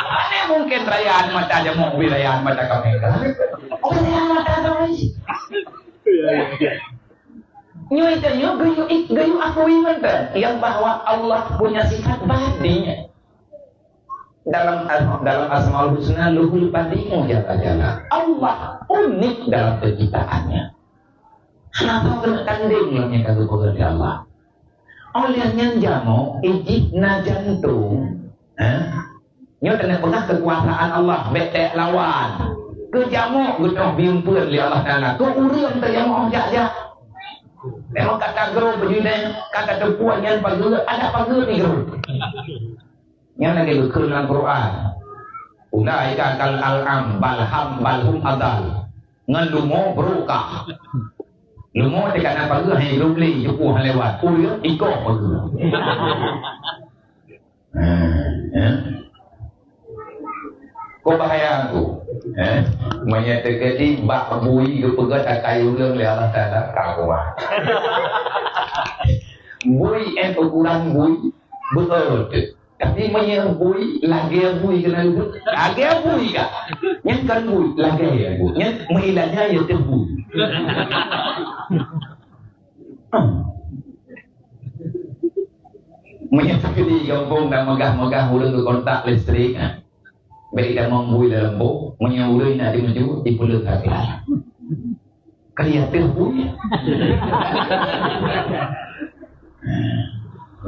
Mana mungkin raya mata jamok ubé raya mata kaméng? Ubé raya mata jamok. Nyoe tanyoe geuyue, geuyue akui mantong yang bahwa Allah punya sifat badi. Dalam, dalam Asmaul Husna, luhul badi'u jalla jalla. Allah unik dalam penciptaannya. Kenapa kena tanding yang kata Allah? Óh lheueh nyan jamok, ijih na jantông. Ha? Nyoe teuneuk peugah keukuasaan Allah, bèk teuek lawan. Keu jamok geutoh bieumpeuen lé Allah Taala. Keu ureueng teuh jamok jak-jak. Memang ka tagroe beujeuet, ka tateupeue nyan pageue, ada pageue di groe. Nyan lagèe geukheun lam Quran. "Ulaika kal an'am bal hum, bal hum adal." Ngon leumo brôk kah. Leumo teuka na pageue hai lom lé, jipeuhah lewat. Ureueng ikôt pageue. Ha, ha. Kok bahaya aku? Ha? Meunyoe teukeudi bak bui geupeugah takai ureueng lé Allah Taala, ka kuat. Bui, eh, ukuran bui, beuôt. Tapi meunyoe bui, lagèe bui keunan, lagèe bui ka. Nyan kan bui, lagèe bui. Nyan meuilanya ya teuh bui. Meunyoe sakali gampông dan megah-megah ureueng geukontak listrik, ha. Bèk itamong bui lam leumbô, meunyoe ureueng na jimeujeuet, jipeuleueng hati. Kali ateueh bui.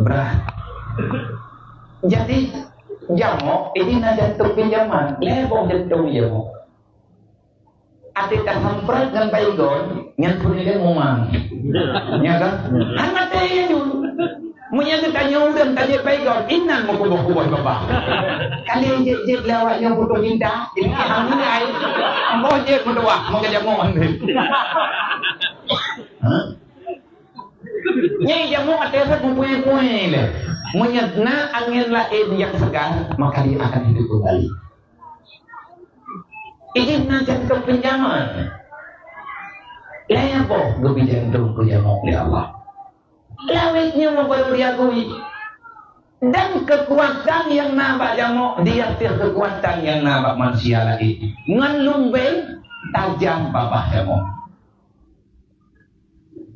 Brah. Jadi, jamok, ini na jantông pinjaman. Lhèe boh jantông jamok. Até tasamprot ngon Baygon, nyan pun ilèe mumang. Ya kan? Han maté ya dulu. Meunyoe geutanyoe ureueng tajép Baygon, inan meukuboh-kuboh babah. Kali jép-jép lé awak nyoe putoh cinta, jadi alhamdulillah. Amboh jép meutuwah, meukeujamok. Ha? Nyang jamok até rot meupuéh-puéh lé. Meunyoe na angén laén nyang segar, maka dia akan hidup kembali. Idéh na jantông pinjaman. Lhèe boh geubri jantông keu jamok lé Allah. Lawét nyoe baru diakui. Dan keukuatan nyang na bak jamok di ateueh keukuatan nyang na bak manusia laén. Ngon lumbeng tajam babah jamok.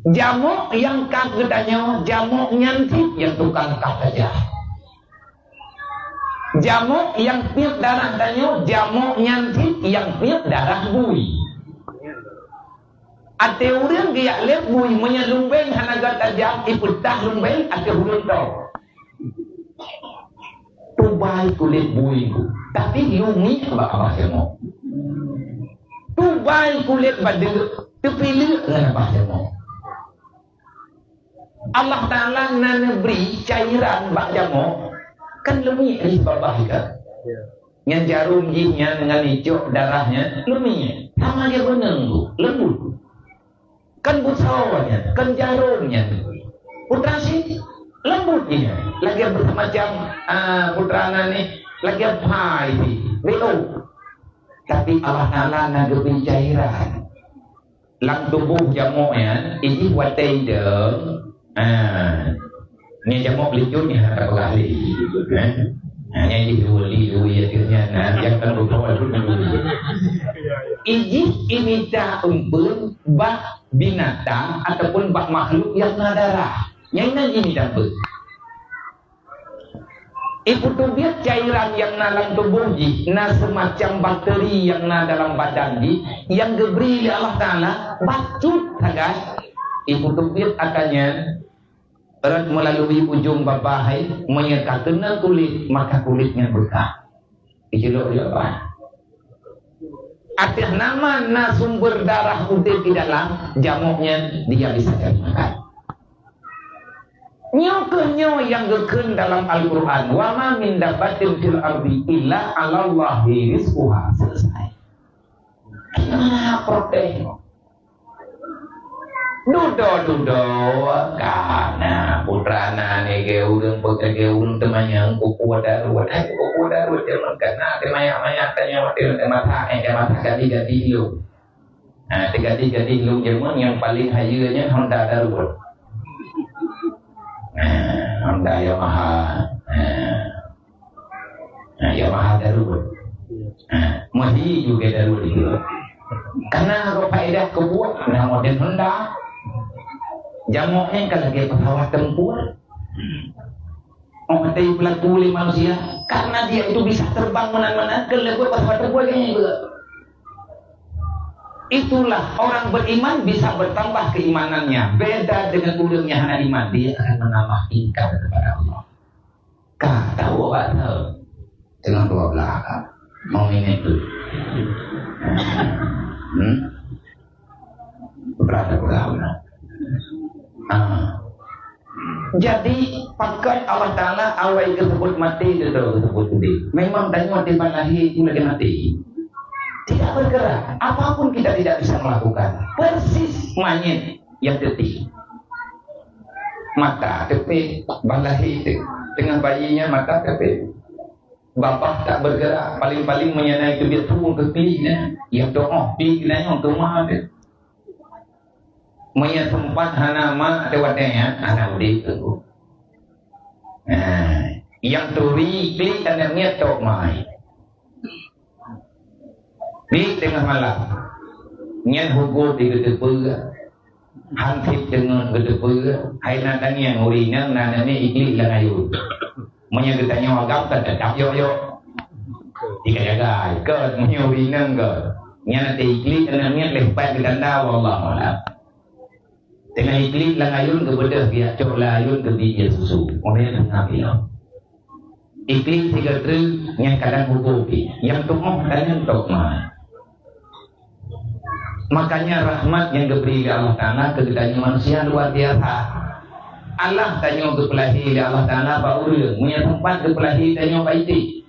Jamok nyang ka geutanyoe, jamok nyan cit nyang tukang kah tajam. Jamok nyang tiep darah tanyoe, jamok nyan cit nyang tiep darah bui. Até ureueng geujak lé bui, meunyoe lumbeng hana gata tajam, ipeutah lumbeng ateueh ureueng tô. Tubai kulét bui, tapi lumiek bak babah jamok. Tubai kulét badeuk, teupileuk ngon babah jamok. Allah Taala na neubri cairan bak jamok, kan lumiek di babah ka. Nyan jarom jih nyan ngon icok darah nyan lumiek. Sama dia beuneueng tu, lembut. Kan busoe nyan, kan jarom nyan. Putra sih lembut nyan. Lagèe macam, ah, putra na ni, lagèe pai sih. Beu. Tapi Allah Taala na geubri cairan. Lam tuboh jamok nyan, ijih watèe idong. Ha. Nyan jamok licut nyan hana peugah lé. Ha. Ha, nyan ijih dua li, dua li ateueh nyan, ha, nyang kan beutôi pun dua li. Ijih imita eumpeuen bak binatang ataupun bak makhluk nyang na darah. Nyan na jih imita eumpeuen. Ipeuteubiet cairan nyang na lam tuboh jih, na seumacam bakteri nyang na dalam badan jih, nyang geubri lé Allah Taala, bacut sagai. Ipeuteubiet atra nyan, rot meulalui ujong babah hai, meunyoe ka keuneuk kulét, maka kulét nyan beukah. Iceulok di babah. Ateueh nama na sumber darah udép di dalam, jamok nyan dia bisa jadi makan. Nyoe kheueh nyoe nyang geukheun dalam Al-Qur'an, "Wa ma min dabbatin fil ardi illa 'alallahi rizquha." Selesai. Hana protes. Dudoe-dudoe, kana putra na nigée ureuëng, peugah lagée ureuëng teumanyong, kuku daruet, hai kuku daruet, jameun kana teumayak-mayak, tanyong watée teumasak, eh, teumasak gadi-gadi lôn. Ha, teugadih-gadih lôn jameun nyang paleng hayeue nyan Honda daruet. Ha, Honda Yamaha. Ha. Ha, Yamaha daruet. Ha, meuhi juga daruet itu. Karena apa faedah kebuat, nah, model Honda. Jamok nyan kan lagée pesawat tempur. Meunasai pelaku lé manusia, karena dia itu bisa terbang meunan-meunan, keu leubuet pasai terbang gaya juga. Itulah orang beriman bisa bertambah keimanannya. Beda dengan ureuëng nyang hana iman, dia akan menambah ingkar kepada Allah. Ka tahu apa tu? Tengah dua belah ka. Mau minit tu. Hmm? Berada berada. Ah. Jadi, pakon Allah Ta'ala awai geusebut maté, geusebut udeb. Memang tanyoe di ban lahé itu lagi maté. Tidak bergerak. Apapun kita tidak bisa melakukan. Persis manyét nyang teuti. Mata teupéh, ban lahé te-, teungoh bayinya mata teupéh. Babah tak bergerak, paling-paling meunyoe na teubiet phôn keu pih nyan, nyang teu'oh pih nyan nyang teuma teuh. Meunyoe teumpat hana ma ateueh watée nyan, hana udeb teungku. Nah, nyang turi klik aneuk miet tok mai. Di teungoh malam, nyan hugob di geuteupeue, hansip deungon geuteupeue, hai na tangieng ureuëng inong na aneuk miet iklik lam ayôn. Meunyoe geutanyoe agam kan teutap yok-yok. Jika jaga, ikot meunyoe ureuëng inong kot. Nyan até iklik aneuk miet leh pat geutanda, wallahu a'lam. Teungoh iklik lam ayôn geubeudôh geujak cok lam ayôn geubi ie susu. Oleh teungoh bilang. Iklik sigoe treuk nyang kadang hugob pih. Nyang teungoh kadang tok mai. Makanya rahmat nyang geubri lé Allah Ta'ala keu geutanyoe manusia luar biasa. Allah tanyoe geupeulahé lé Allah Ta'ala bak ureuëng. Meunyoe teumpat geupeulahé tanyoe bak iték.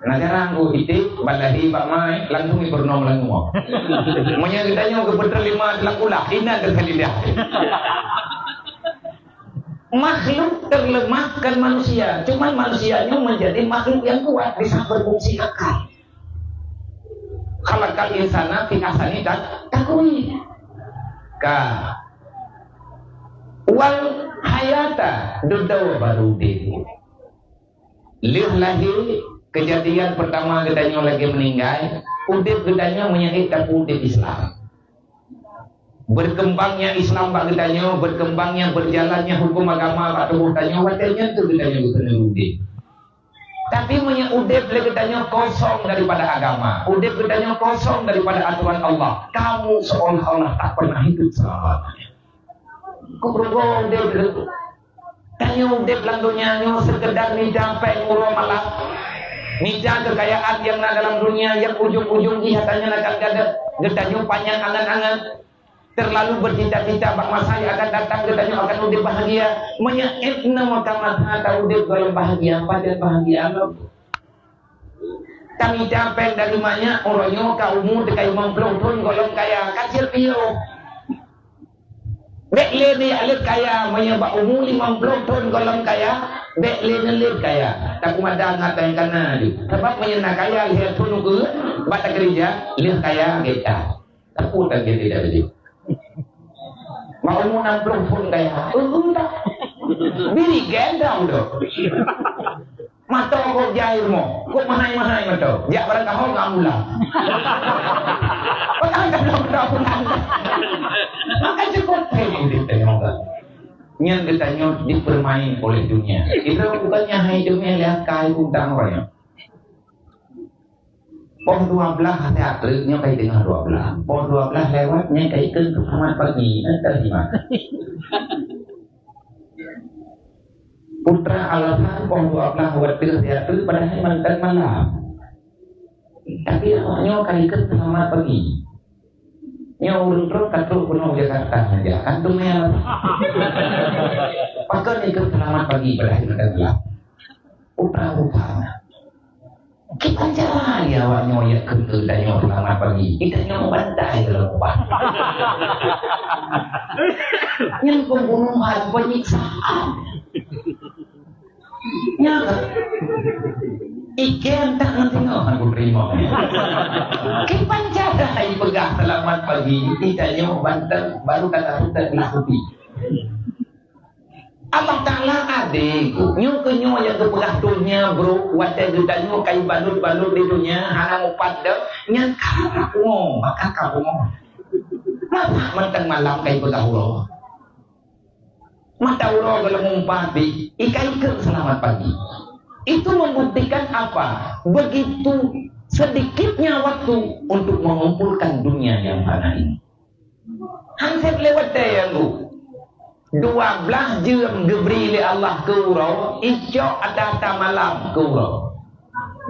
Nah, jarang ku iték, ban lahé bak mai, langsung ipeurunoe lam rumoh. Meunyoe geutanyoe geupeuteurimong lam kulah, inan teuka lidah. Makhluk terlemah kan manusia, cuman manusia nyoe menjadi makhluk yang kuat, bisa berfungsi akal. Khalaqal insana fi ahsani tak-, takwim. Ka. Wal hayata, dudoe baru udeb. Lheueh lahé, keujadian peurtama geutanyoe lagée meuninggai, udeb geutanyoe meunyoe ék tapeue udeb Islam. Berkembangnya Islam bak geutanyoe, berkembangnya, berjalannya hukum agama bak tuboh tanyoe, watée nyan kheueh geutanyoe geukeuneuk udeb. Tapi meunyoe udeb lé geutanyoe kosong daripada agama, udeb geutanyoe kosong daripada aturan Allah, kamu seolah-olah tak pernah hidup selama-lamanya. Kok rugoe udeb lé? Tanyoe udeb lam donya nyoe seukeudar mita péng uroe malam. Mita keukayaan nyang na dalam donya nyang ujong-ujong jih hana nyan akan gadôh. Geutanyoe panyang angan-angan. Terlalu bercita-cita bak masa nyang akan datang geutanyoe akan udeb bahagia. Meunyoe ék na mata-mata ta udeb gohlom bahagia, pajan bahagia lom. Tamita péng dari manyak, uroe nyoe ka umu teuka limong ploh thon gohlom kaya, ka cit piôh. Bék lé neujak lét kaya, meunyoe bak umu limong ploh thon gohlom kaya, bék lé neulét kaya. Tapeumada ngat nyang kana jih. Sabab meunyoe na kaya lhée thon ukeue, bak takeurija, lheueh kaya gét that. Takot kan dia tidak begitu. Mau enam puluh pun kaya. Uh, tak. Biri gendang tu. Mata kok jahil mo. Kok mahai-mahai mata. Jak barang kahong ngamula. Padahal dah belum tahu. Maka cukup payah dia tengok. Nyan geutanyoe dipermain oleh dunia. Itu bukannya hai dunia lihat kai utang orang. Poh dua belas hati ateueh nyoe kai teungoh dua belas. Poh dua belas lewat nyoe kai keu selamat pagi. Eh, terima. Putra alasan poh dua belas watèe hati ateueh padahai mantan malam. Tapi awak nyoe kai keu selamat pagi. Nyoe ureueng trok ka trok keunoe Jakarta saja. Kan tu meunan. Pakon ikeu selamat pagi padahai mantan malam. Putra rupanya. Kiban cara ya awak nyoe ya keu tanyoe selamat pagi. Kita nyoe bantai kalau kuat. Nyan pembunuhan, penyiksaan. Ya kan? Ikan tak nanti nyoe aku terima. Kiban cara ipeugah selamat pagi, kita nyoe bantai baru kata sudah lah kopi. Allah Ta'ala adé, nyoe keuh nyoe nyang geupeugah donya, bro, watèe geutanyoe kai balot-balot di donya, hana mupat dah, nyan ka pungo, maka ka pungo. Masa mantong malam kai peugah uroe. Mata uroe geuleumu mupat di, ikai keu selamat pagi. Itu membuktikan apa? Begitu Sedikitnya waktu untuk mengumpulkan dunia yang fana ini. Hanseb lewat tayanggu. Dua blaih jeuem geubri lé Allah keu uroe, icok ata-ata malam keu uroe.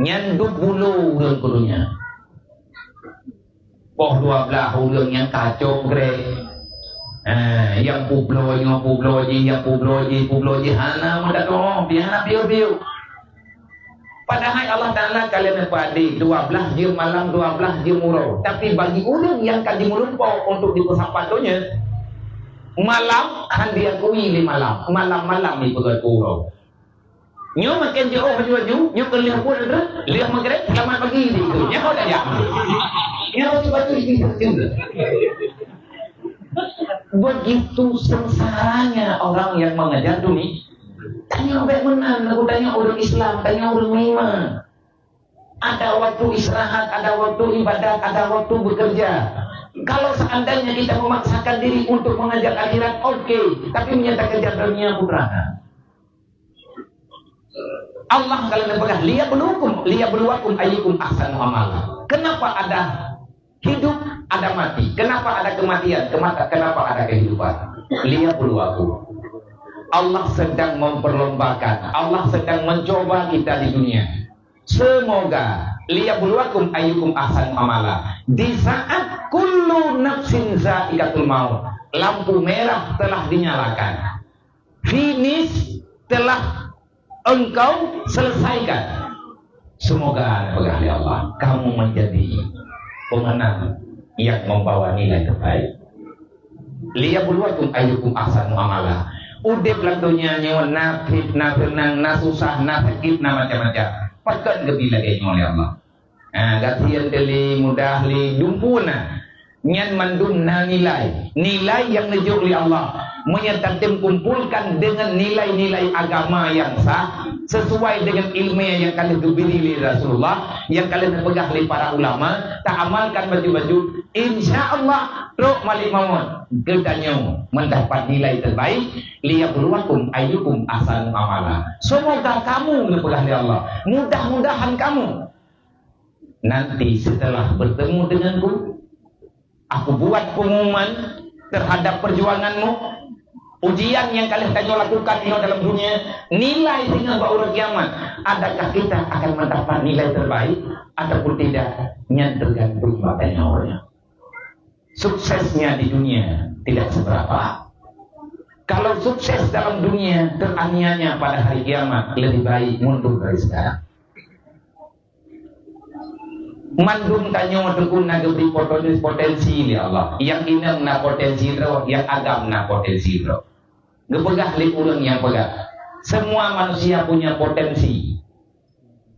Nyan dub bulo ureuëng keu donya. Poh dua blaih ureuëng nyang kacok grek. Eh, nyang publoe nyoe, publoe jih, nyang publoe jih, publoe jih, hana meudatong, hana piôh-piôh. Padahai Allah Taala ka lheueh neupeudeh dua blaih jeuem malam, dua blaih jeuem uroe. Tapi bagi ureuëng nyang ka jimeulumpoe untuk jipeusapat donya, malam hana diakui lé malam, malam-malam jipeugét keu uroe. Nyoe makin jiôh laju-laju, nyoe keu lheueh pun lheueh Maghrib, selamat pagi di itu. Nyoe dah jam. Nyoe tu baca itu. Begitu sengsaranya orang yang mengejar dunia. Tanyoe bék meunan, aku tanyoe ureuëng Islam, tanyoe ureuëng meuiman. Ada waktu istirahat, ada waktu ibadat, ada waktu bekerja. Kalau seandainya kita memaksakan diri untuk mengejar akhirat, oke. Tapi meunyo takejar dunia, putra. Allah kalau neupeugah, "Liyabluwakum, liyabluwakum ayyukum ahsanu amala." Kenapa ada hidup, ada mati? Kenapa ada kematian? Kemata-, kenapa ada kehidupan? Liyabluwakum. Allah sedang memperlombakan, Allah sedang mencoba kita di dunia. Semoga, "Liyabluwakum ayyukum ahsanu amala." Di saat kullu nafsin zaikatul maut, lampu merah telah dinyalakan. Finish telah engkau selesaikan. Semoga, peugah lé Allah, kamu menjadi pemenang yang membawa nilai terbaik. "Liyabluwakum ayyukum ahsanu amala." Udeb lam donya nyoe na pih, na seunang, na susah, na sakét, na macam-macam. Pakon geubri lagée nyoe lé Allah? Ha, gasien teuh lé, mudah lé, dumpeue na. Nyan mandum na nilai. Nilai nyang neujok lé Allah. Meunyo tatem kumpulkan deungon nilai-nilai agama nyang sah, sesuai deungon iéleumé nyang ka lheueh geubri lé Rasulullah, nyang ka lheueh neupeugah lé para ulama, taamalkan bacut-bacut, insya Allah, trok malek maut geutanyoe mendapat nilai terbaik, "Liyabluwakum ayyukum ahsanu amala." Semoga kamu, neupeugah lé Allah, mudah-mudahan kamu nanti setelah bertemu denganku, aku buat pengumuman terhadap perjuanganmu, ujian nyang ka lheueh tanyoe lakukan nyoe dalam dunia, nilai singoh bak uroe kiamat, adakah kita akan mendapat nilai terbaik ataupun tidak, nyan tergantung bak tanyoe. Suksesnya di dunia tidak seberapa. Kalau sukses dalam dunia teraniaya pada hari kiamat, lebih baik mundur dari sekarang. Mandum tanyoe teungku na geubri poten-, potensi lé Allah. Nyang inong na potensi droe, nyang agam na potensi droe. Geupeugah lé ureuëng nyang peugah, "Semua manusia punya potensi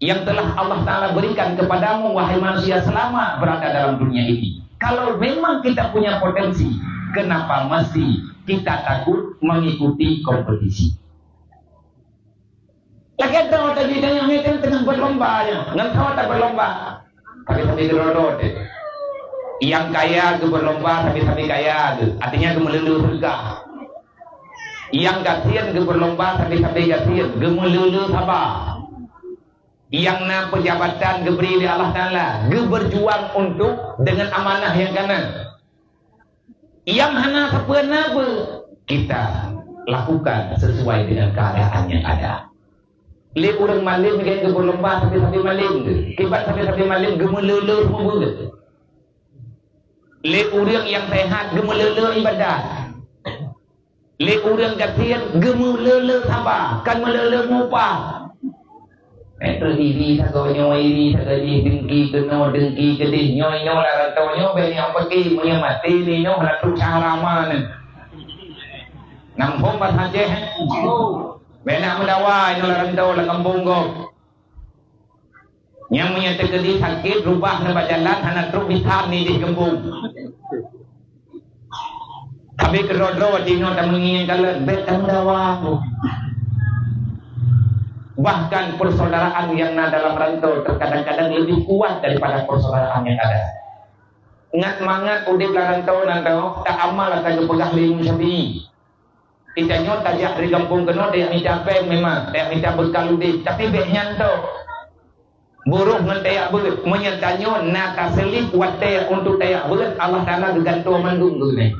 yang telah Allah Taala berikan kepadamu, wahai manusia, selama berada dalam dunia ini. Kalau memang kita punya potensi, kenapa masih kita takut mengikuti kompetisi?" Lagée droe tadi tanyoe nyoe teungoh berlomba nyoe, ngon droe taberlomba. Tapi-tapi keudroe-droe teuh. Nyang kaya geuberlomba tapi-tapi kaya geuh, artinya geumeuleuleue syeuruga. Nyang gasien geuberlomba tapi-tapi gasien, geumeuleuleue saba. Nyang na peujabatan geubri lé Allah Taala, geuberjuang untuk deungon amanah nyang ka na. Nyang hana sapeue na beu, kita lakukan sesuai dengan keadaan yang ada. Lé ureuëng malém gét geuberlomba sabe-sabe malém geuh. Kiban sabe-sabe malém geumeuleuleue seumeubeuet. Lé ureuëng nyang seuhat geumeuleuleue ibadat. Lé ureuëng gasien geumeuleuleue saba, kan meuleuleue mupah. Eh, tu iri sagoe nyoe, iri sagoe jih, dengki keunoe, dengki keudeh. Nyoe, nyoe lam rantau nyoe, bèk nyoe peuki, meunyoe maté lé nyoe, hana trok cara ma nyoe. Nam phom bak Aceh, eh? Bèk na meudawa nyoe lam rantau, lam gampông gob. Nyang meunyoe teukeudi sakét, rubah na bak jalan, hana trok bisan nideh gampông. Tapi keudroe-droe watèe nyoe tameungieng kalon, bèk tameudawa. Bahkan persaudaraan yang na dalam rantau terkadang-kadang lebih kuat daripada persaudaraan yang ada. Ngat mangat udép lam rantau nyan tau, tak amal ata geupeugah lé Imam Syafi'i. Kita nyoe tajak dari gampông keunoe, tajak mita pèng memang, tajak mita beukal udép, tapi bèk nyan tau. Buroh ngon tayak beuet. Meunyoe tanyoe na taseulib watée untuk tayak beuet, Allah Taala geugantoe mandum geuh nyan.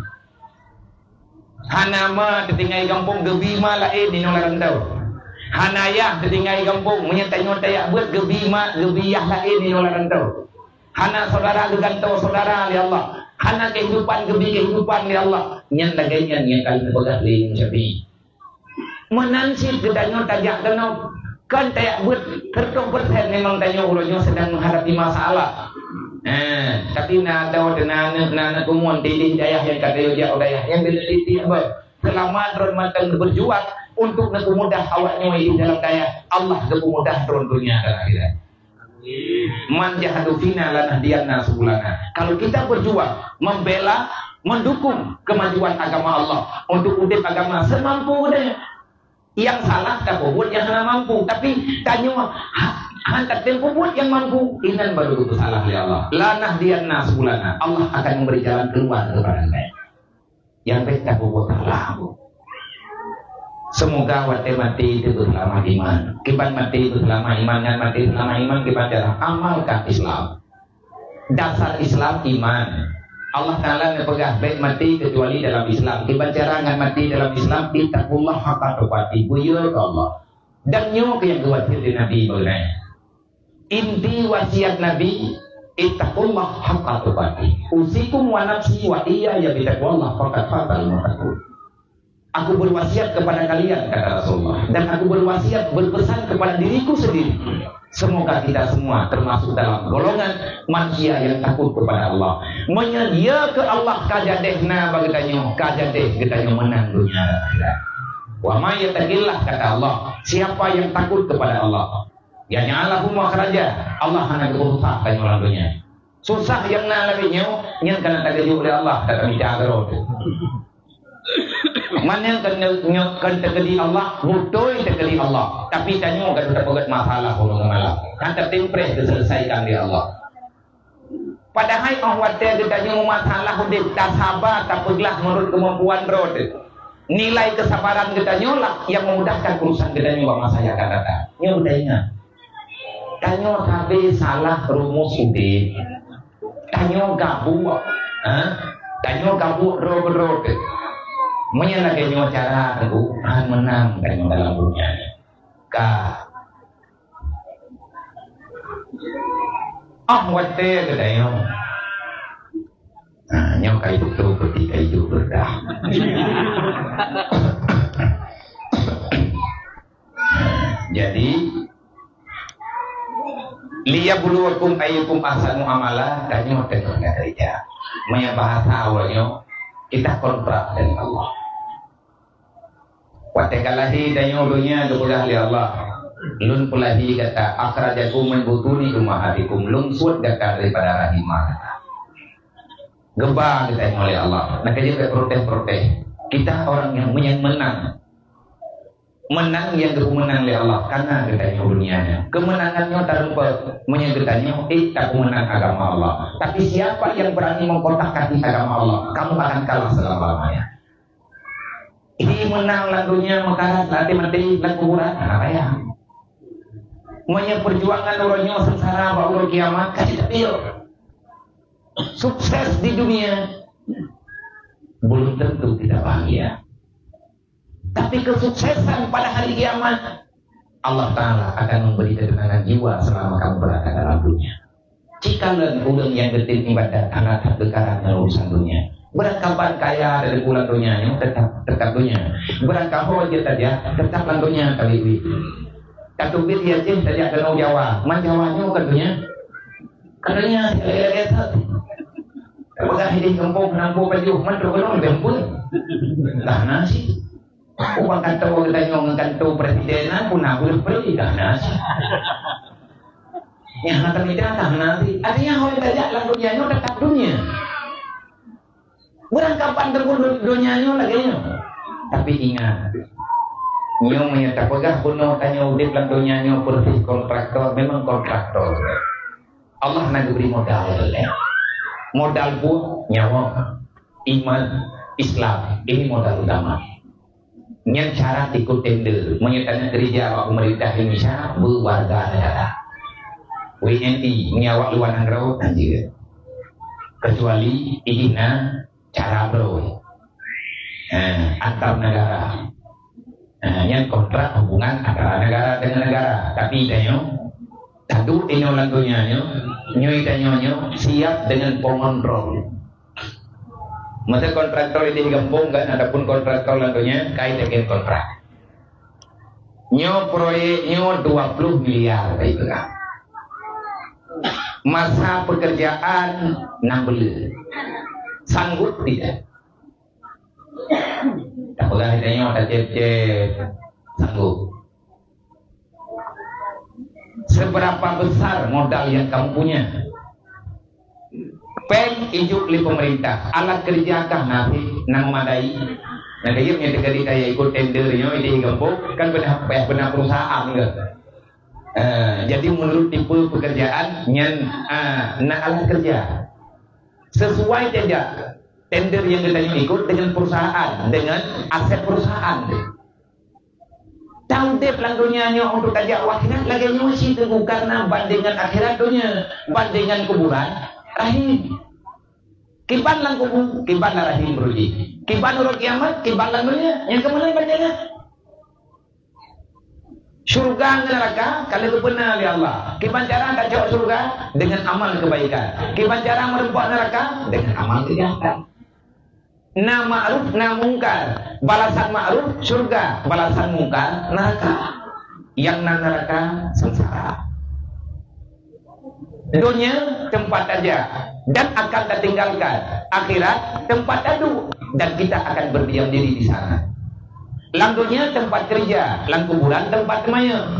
Hana ma teutinggai gampông, geubi ma laén inoe lam rantau. Hana yah teutinggai gampông, meunyoe tanyoe tayak beuet, geubi ma, geubi yah laén inoe lam rantau. Hana syedara geugantoe syedara lé Allah. Hana keuhidupan geubi keuhidupan lé Allah. Nyan lagée nyan nyang ka lheueh peugah lé Imam Syafi'i. Meunan cit geutanyoe tajak keunoe, kon tayak beuet seratus persen memang tanyoe uroe nyoe sedang menghadapi masalah. Eh, tapi na adoe teuh na aneuk, na aneuk keumuen di, di dayah nyang ka tayue jak u dayah nyang geutitip beuet. Seulama droe mantong berjuang untuk neupeumudah awak nyoe di dalam dayah, Allah geupeumudah droe donya dan akhirat. Man jahadu fina lanahdiyanna subulana. Kalau kita berjuang membela, mendukung kemajuan agama Allah, untuk udeb agama semampu geutanyoe. Nyang salah tapeubuet nyang hana mampu, tapi tanyoe ha-, han tatem peubuet nyang mampu, inan baru geupeusalah lé Allah. Lanahdiyanna subulana. Allah akan memberi jalan keluar kepada kita. Nyang bèk tapeubuet salah. Seumoga watèe maté teuh beuseulamat iman. Kiban maté beuseulamat iman, ngon maté seulamat iman kiban cara amalkan Islam. Dasar Islam iman. Allah Taala neupeugah bèk maté keucuali dalam Islam. Kiban cara ngon maté dalam Islam, ittaqullaha haqqa tuqatih, beuyue keu Allah. Dan nyoe keuh nyang geuwasiet lé Nabi bagoe. Inti wasiat Nabi, "Ittaqullaha haqqa tuqatih. Usikum wa nafsi wa iyyaya bittaqwallah, faqad fazal muttaqun." Aku berwasiat kepada kalian, kata Rasulullah, dan aku berwasiat, berpesan kepada diriku sendiri. Semoga kita semua termasuk dalam golongan manusia yang takut kepada Allah. Meunyoe yue keu Allah ka jadeh na bak geutanyoe, ka jadeh geutanyoe meunang donya dan akhirat. Wa may yattaqillah, kata Allah, siapa yang takut kepada Allah, yaj'al lahu makhraja. Allah hana geupeusah tanyoe lam donya. Susah nyang na lagèe nyoe, nyan ka na tageujok lé Allah, ka tamita keudroe teuh. Man nyan kon, nyoe kon teukeudi Allah, beutôi teukeudi Allah. Tapi tanyoe ka tapeugèt masalah uroe ngon malam. Ka tatimpreh teuseuleusaikon lé Allah. Padahai óh watèe geutanyoe meumasalah udép, tasaba, tapeuglah meunurot keumampuan droe teuh. Nilai kesabaran geutanyoe lah nyang memudahkan urusan geutanyoe bak masa nyang akan datang. Nyoe beutaingat. Tanyoe sabe salah rumus udép. Tanyoe gabuek, ha? Tanyoe gabuek droe keudroe teuh. Meunyoe lagèe nyoe cara Teungku, han meunang tanyoe dalam donya nyoe. Ka. Ah, watèe geutanyoe. Nah, nyoe ka idup tu, peuti ka idup beureudah. Jadi, "Liyabluwakum ayyukum ahsanu amala," tanyoe teungoh na keureuja. Meunyoe bahasa awaknyoe, kita kontrak dengan Allah. Watèe ka lahé tanyoe donya geupeugah lé Allah, "Lôn peulahé gata, akhrajakum min butuni ummahatikum, Lôn suet gata daripada rahim ma gata." Geuba geutanyoe lé Allah. Nah, ka jeuet protes-protes. Kita orang nyang, nyang meunang. Meunang nyang geupeumeunang lé Allah, ka na geutanyoe donya nyoe. Keumeunangan nyoe tarumpok meunyoe geutanyoe ék tapeumeunang agama Allah. Tapi siapa yang berani mengkotak-katik agama Allah, kamu akan kalah selama-lamanya. Hi meunang lam donya meukarat, lam até maté lam kuburan, hana payah. Meunyoe peujuangan uroe nyoe seungsara bak uroe kiamat, ka jeuet tapiôh. Sukses di dunia belum tentu kita bahagia. Tapi kesuksesan pada hari kiamat, Allah Ta'ala akan memberi ketenangan jiwa selama kamu berada dalam dunia. Cikalon ureuëng nyang geutem ibadat hana that geukarat ngon urusan dunia. Beurangkaban kaya dan pulang donya nyoe tetap, tetap donya. Beurangkaho jeuet tajak, tetap lam donya ka duit. Ka teubiet di Aceh tajak keunoe Jawa, man Jawa nyoe ka donya. Ka donya lagée-lagée that. Peugah ideh gampông hana muphom pajoh, man trok keunoe leubeh muphom. Dah na cit. Ubak kantor geutanyoe ngon kantor presiden na pun na beureupeu dah na. Nyang hana tamita dah na. Artinya hôi tajak lam dunia nyoe tetap dunia. Beurangkaban teungku donya nyoe lagée nyoe. Tapi ingat, nyoe meunyoe tapeugah bunoe tanyoe udeb lam donya nyoe peureuseh kontraktor, memang kontraktor. Allah na geubri modal, eh. Modal buet nyawa, iman, Islam, ini modal utama. Nyan syarat ikut tender. Meunyoe taneuk keureuja bak peumeurintah Indonesia, beuwarga negara. W N I, meunyoe awak luwa nanggroe, hana jeuet. Kecuali idin na cara beurôi. Ha, antar negara. Ha, nyan kontrak hubungan antara negara dengan negara. Tapi tanyoe, satu inoe lam donya nyoe, nyoe tanyoe nyoe siap dengan pengontrol. Masa kontraktor di gampông kan, ataupun kontraktor lam donya, kai dengan kontrak. Nyoe proyek nyoe dua puluh miliar, baik pegang. Masa pekerjaan enam bulan. Sanggup tidak? Tak peugah tanyoe, tak cep-cep. Sanggup. Seberapa besar modal yang kamu punya? Péng ijok lé pemerintah, alat kerja kah na, na memadai? Nah, kayém nyang teuka di kaya ikut tender nyoe di gampông, kan beuna, payah beuna perusahaan ke? Eh, jadi menurut tipe pekerjaan nyan, ah, na alat kerja. Sesuai saja tender yang kita ikut dengan perusahaan, dengan aset perusahaan. Taudép lam donya nyoe untuk tajak u akhirat lagèe nyoe cit Teungku, karena bandingan akhirat donya, bandingan kuburan rahim. Kiban lam kubu, kiban lam rahim beureuji. Kiban uroe kiamat, kiban lam donya. Nyang keumalon bandingan. Syurga ngon neuraka ka lheueh geupeuna lé Allah. Kiban cara tacok syurga? Dengan amal kebaikan. Kiban cara meureumpok neuraka? Dengan amal kejahatan. Na ma'ruf, na mungkar. Balasan ma'ruf, syurga. Balasan mungkar, neuraka. Nyang na neuraka, seungsara. Donya tempat saja dan akan tatinggalkan. Akhirat tempat taduek dan kita akan berdiam diri di sana. Lam donya tempat kerja, lam kuburan tempat teumanyong.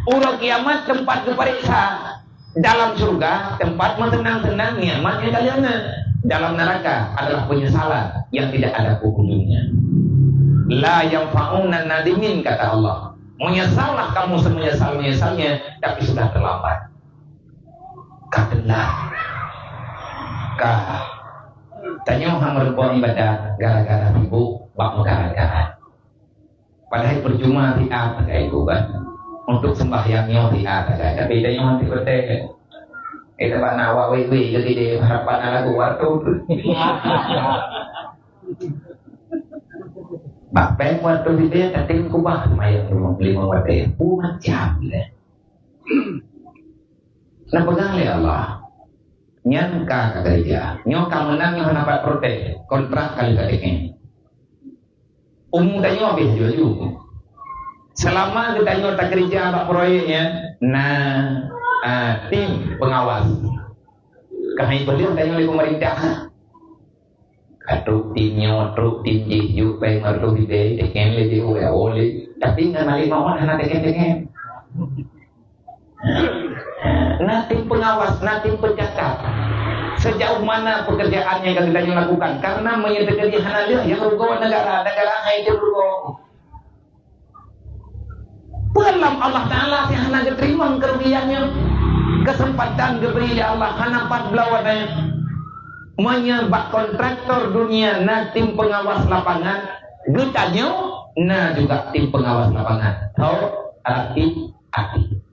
Uroe kiamat tempat geupareksa. Dalam syurga, tempat meuseunang-seunang, nikmat nyang ka lheueh na. Dalam neraka adalah penyesalan yang tidak ada ujungnya. La yanfa'un nadimin, kata Allah. Menyesallah kamu semenyesal-menyesalnya, tapi sudah terlambat. Ka teulat. Ka. Tanyoe hana meureumpok ibadat gara-gara sibuk bak meugarat-garat. Padahai percuma siat sagai ku kan. Untuk sembahyang nyoe siat sagai. Tapi tanyoe hana teupeutèe kan. Eh, teuma na awak wei-wei lagèe di harapan na lagu waktu tu. Bak péng waktu di dia, tapi kubah semayang lima, lima watèe. Pun macam dia. Nah, peugah lé Allah. Nyan ka, ka keureuja. Nyoe ka meunang, nyoe hana pat protes. Kontrak ka lheueh ka teken. Umu tanyoe habéh laju-laju. Seulama geutanyoe takeureuja bak proyek nyan, na, a, tim pengawas. Keuhai peudeuh tanyoe lé pemerintah. Ka trok tim nyoe, trok tim jih, jok péng meureutoh ribèe, teken lé jih, oh ya, oh lé. Tapi ngon Malik Muhammad hana teken-teken. Na tim pengawas, na tim pencatat. Sejauh mana pekerjaan yang ka geutanyoe lakukan? Karena meunyoe teukeudi hana lheueh, nyang rugoe negara, negara hai teurugoe. Peue lom Allah Taala nyang hana geuteurimong keurugian nyoe? Kesempatan geubri lé Allah hana pat bloe watèe. Meunyoe bak kontraktor dunia na tim pengawas lapangan, geutanyoe na juga tim pengawas lapangan. Tho, hati-hati.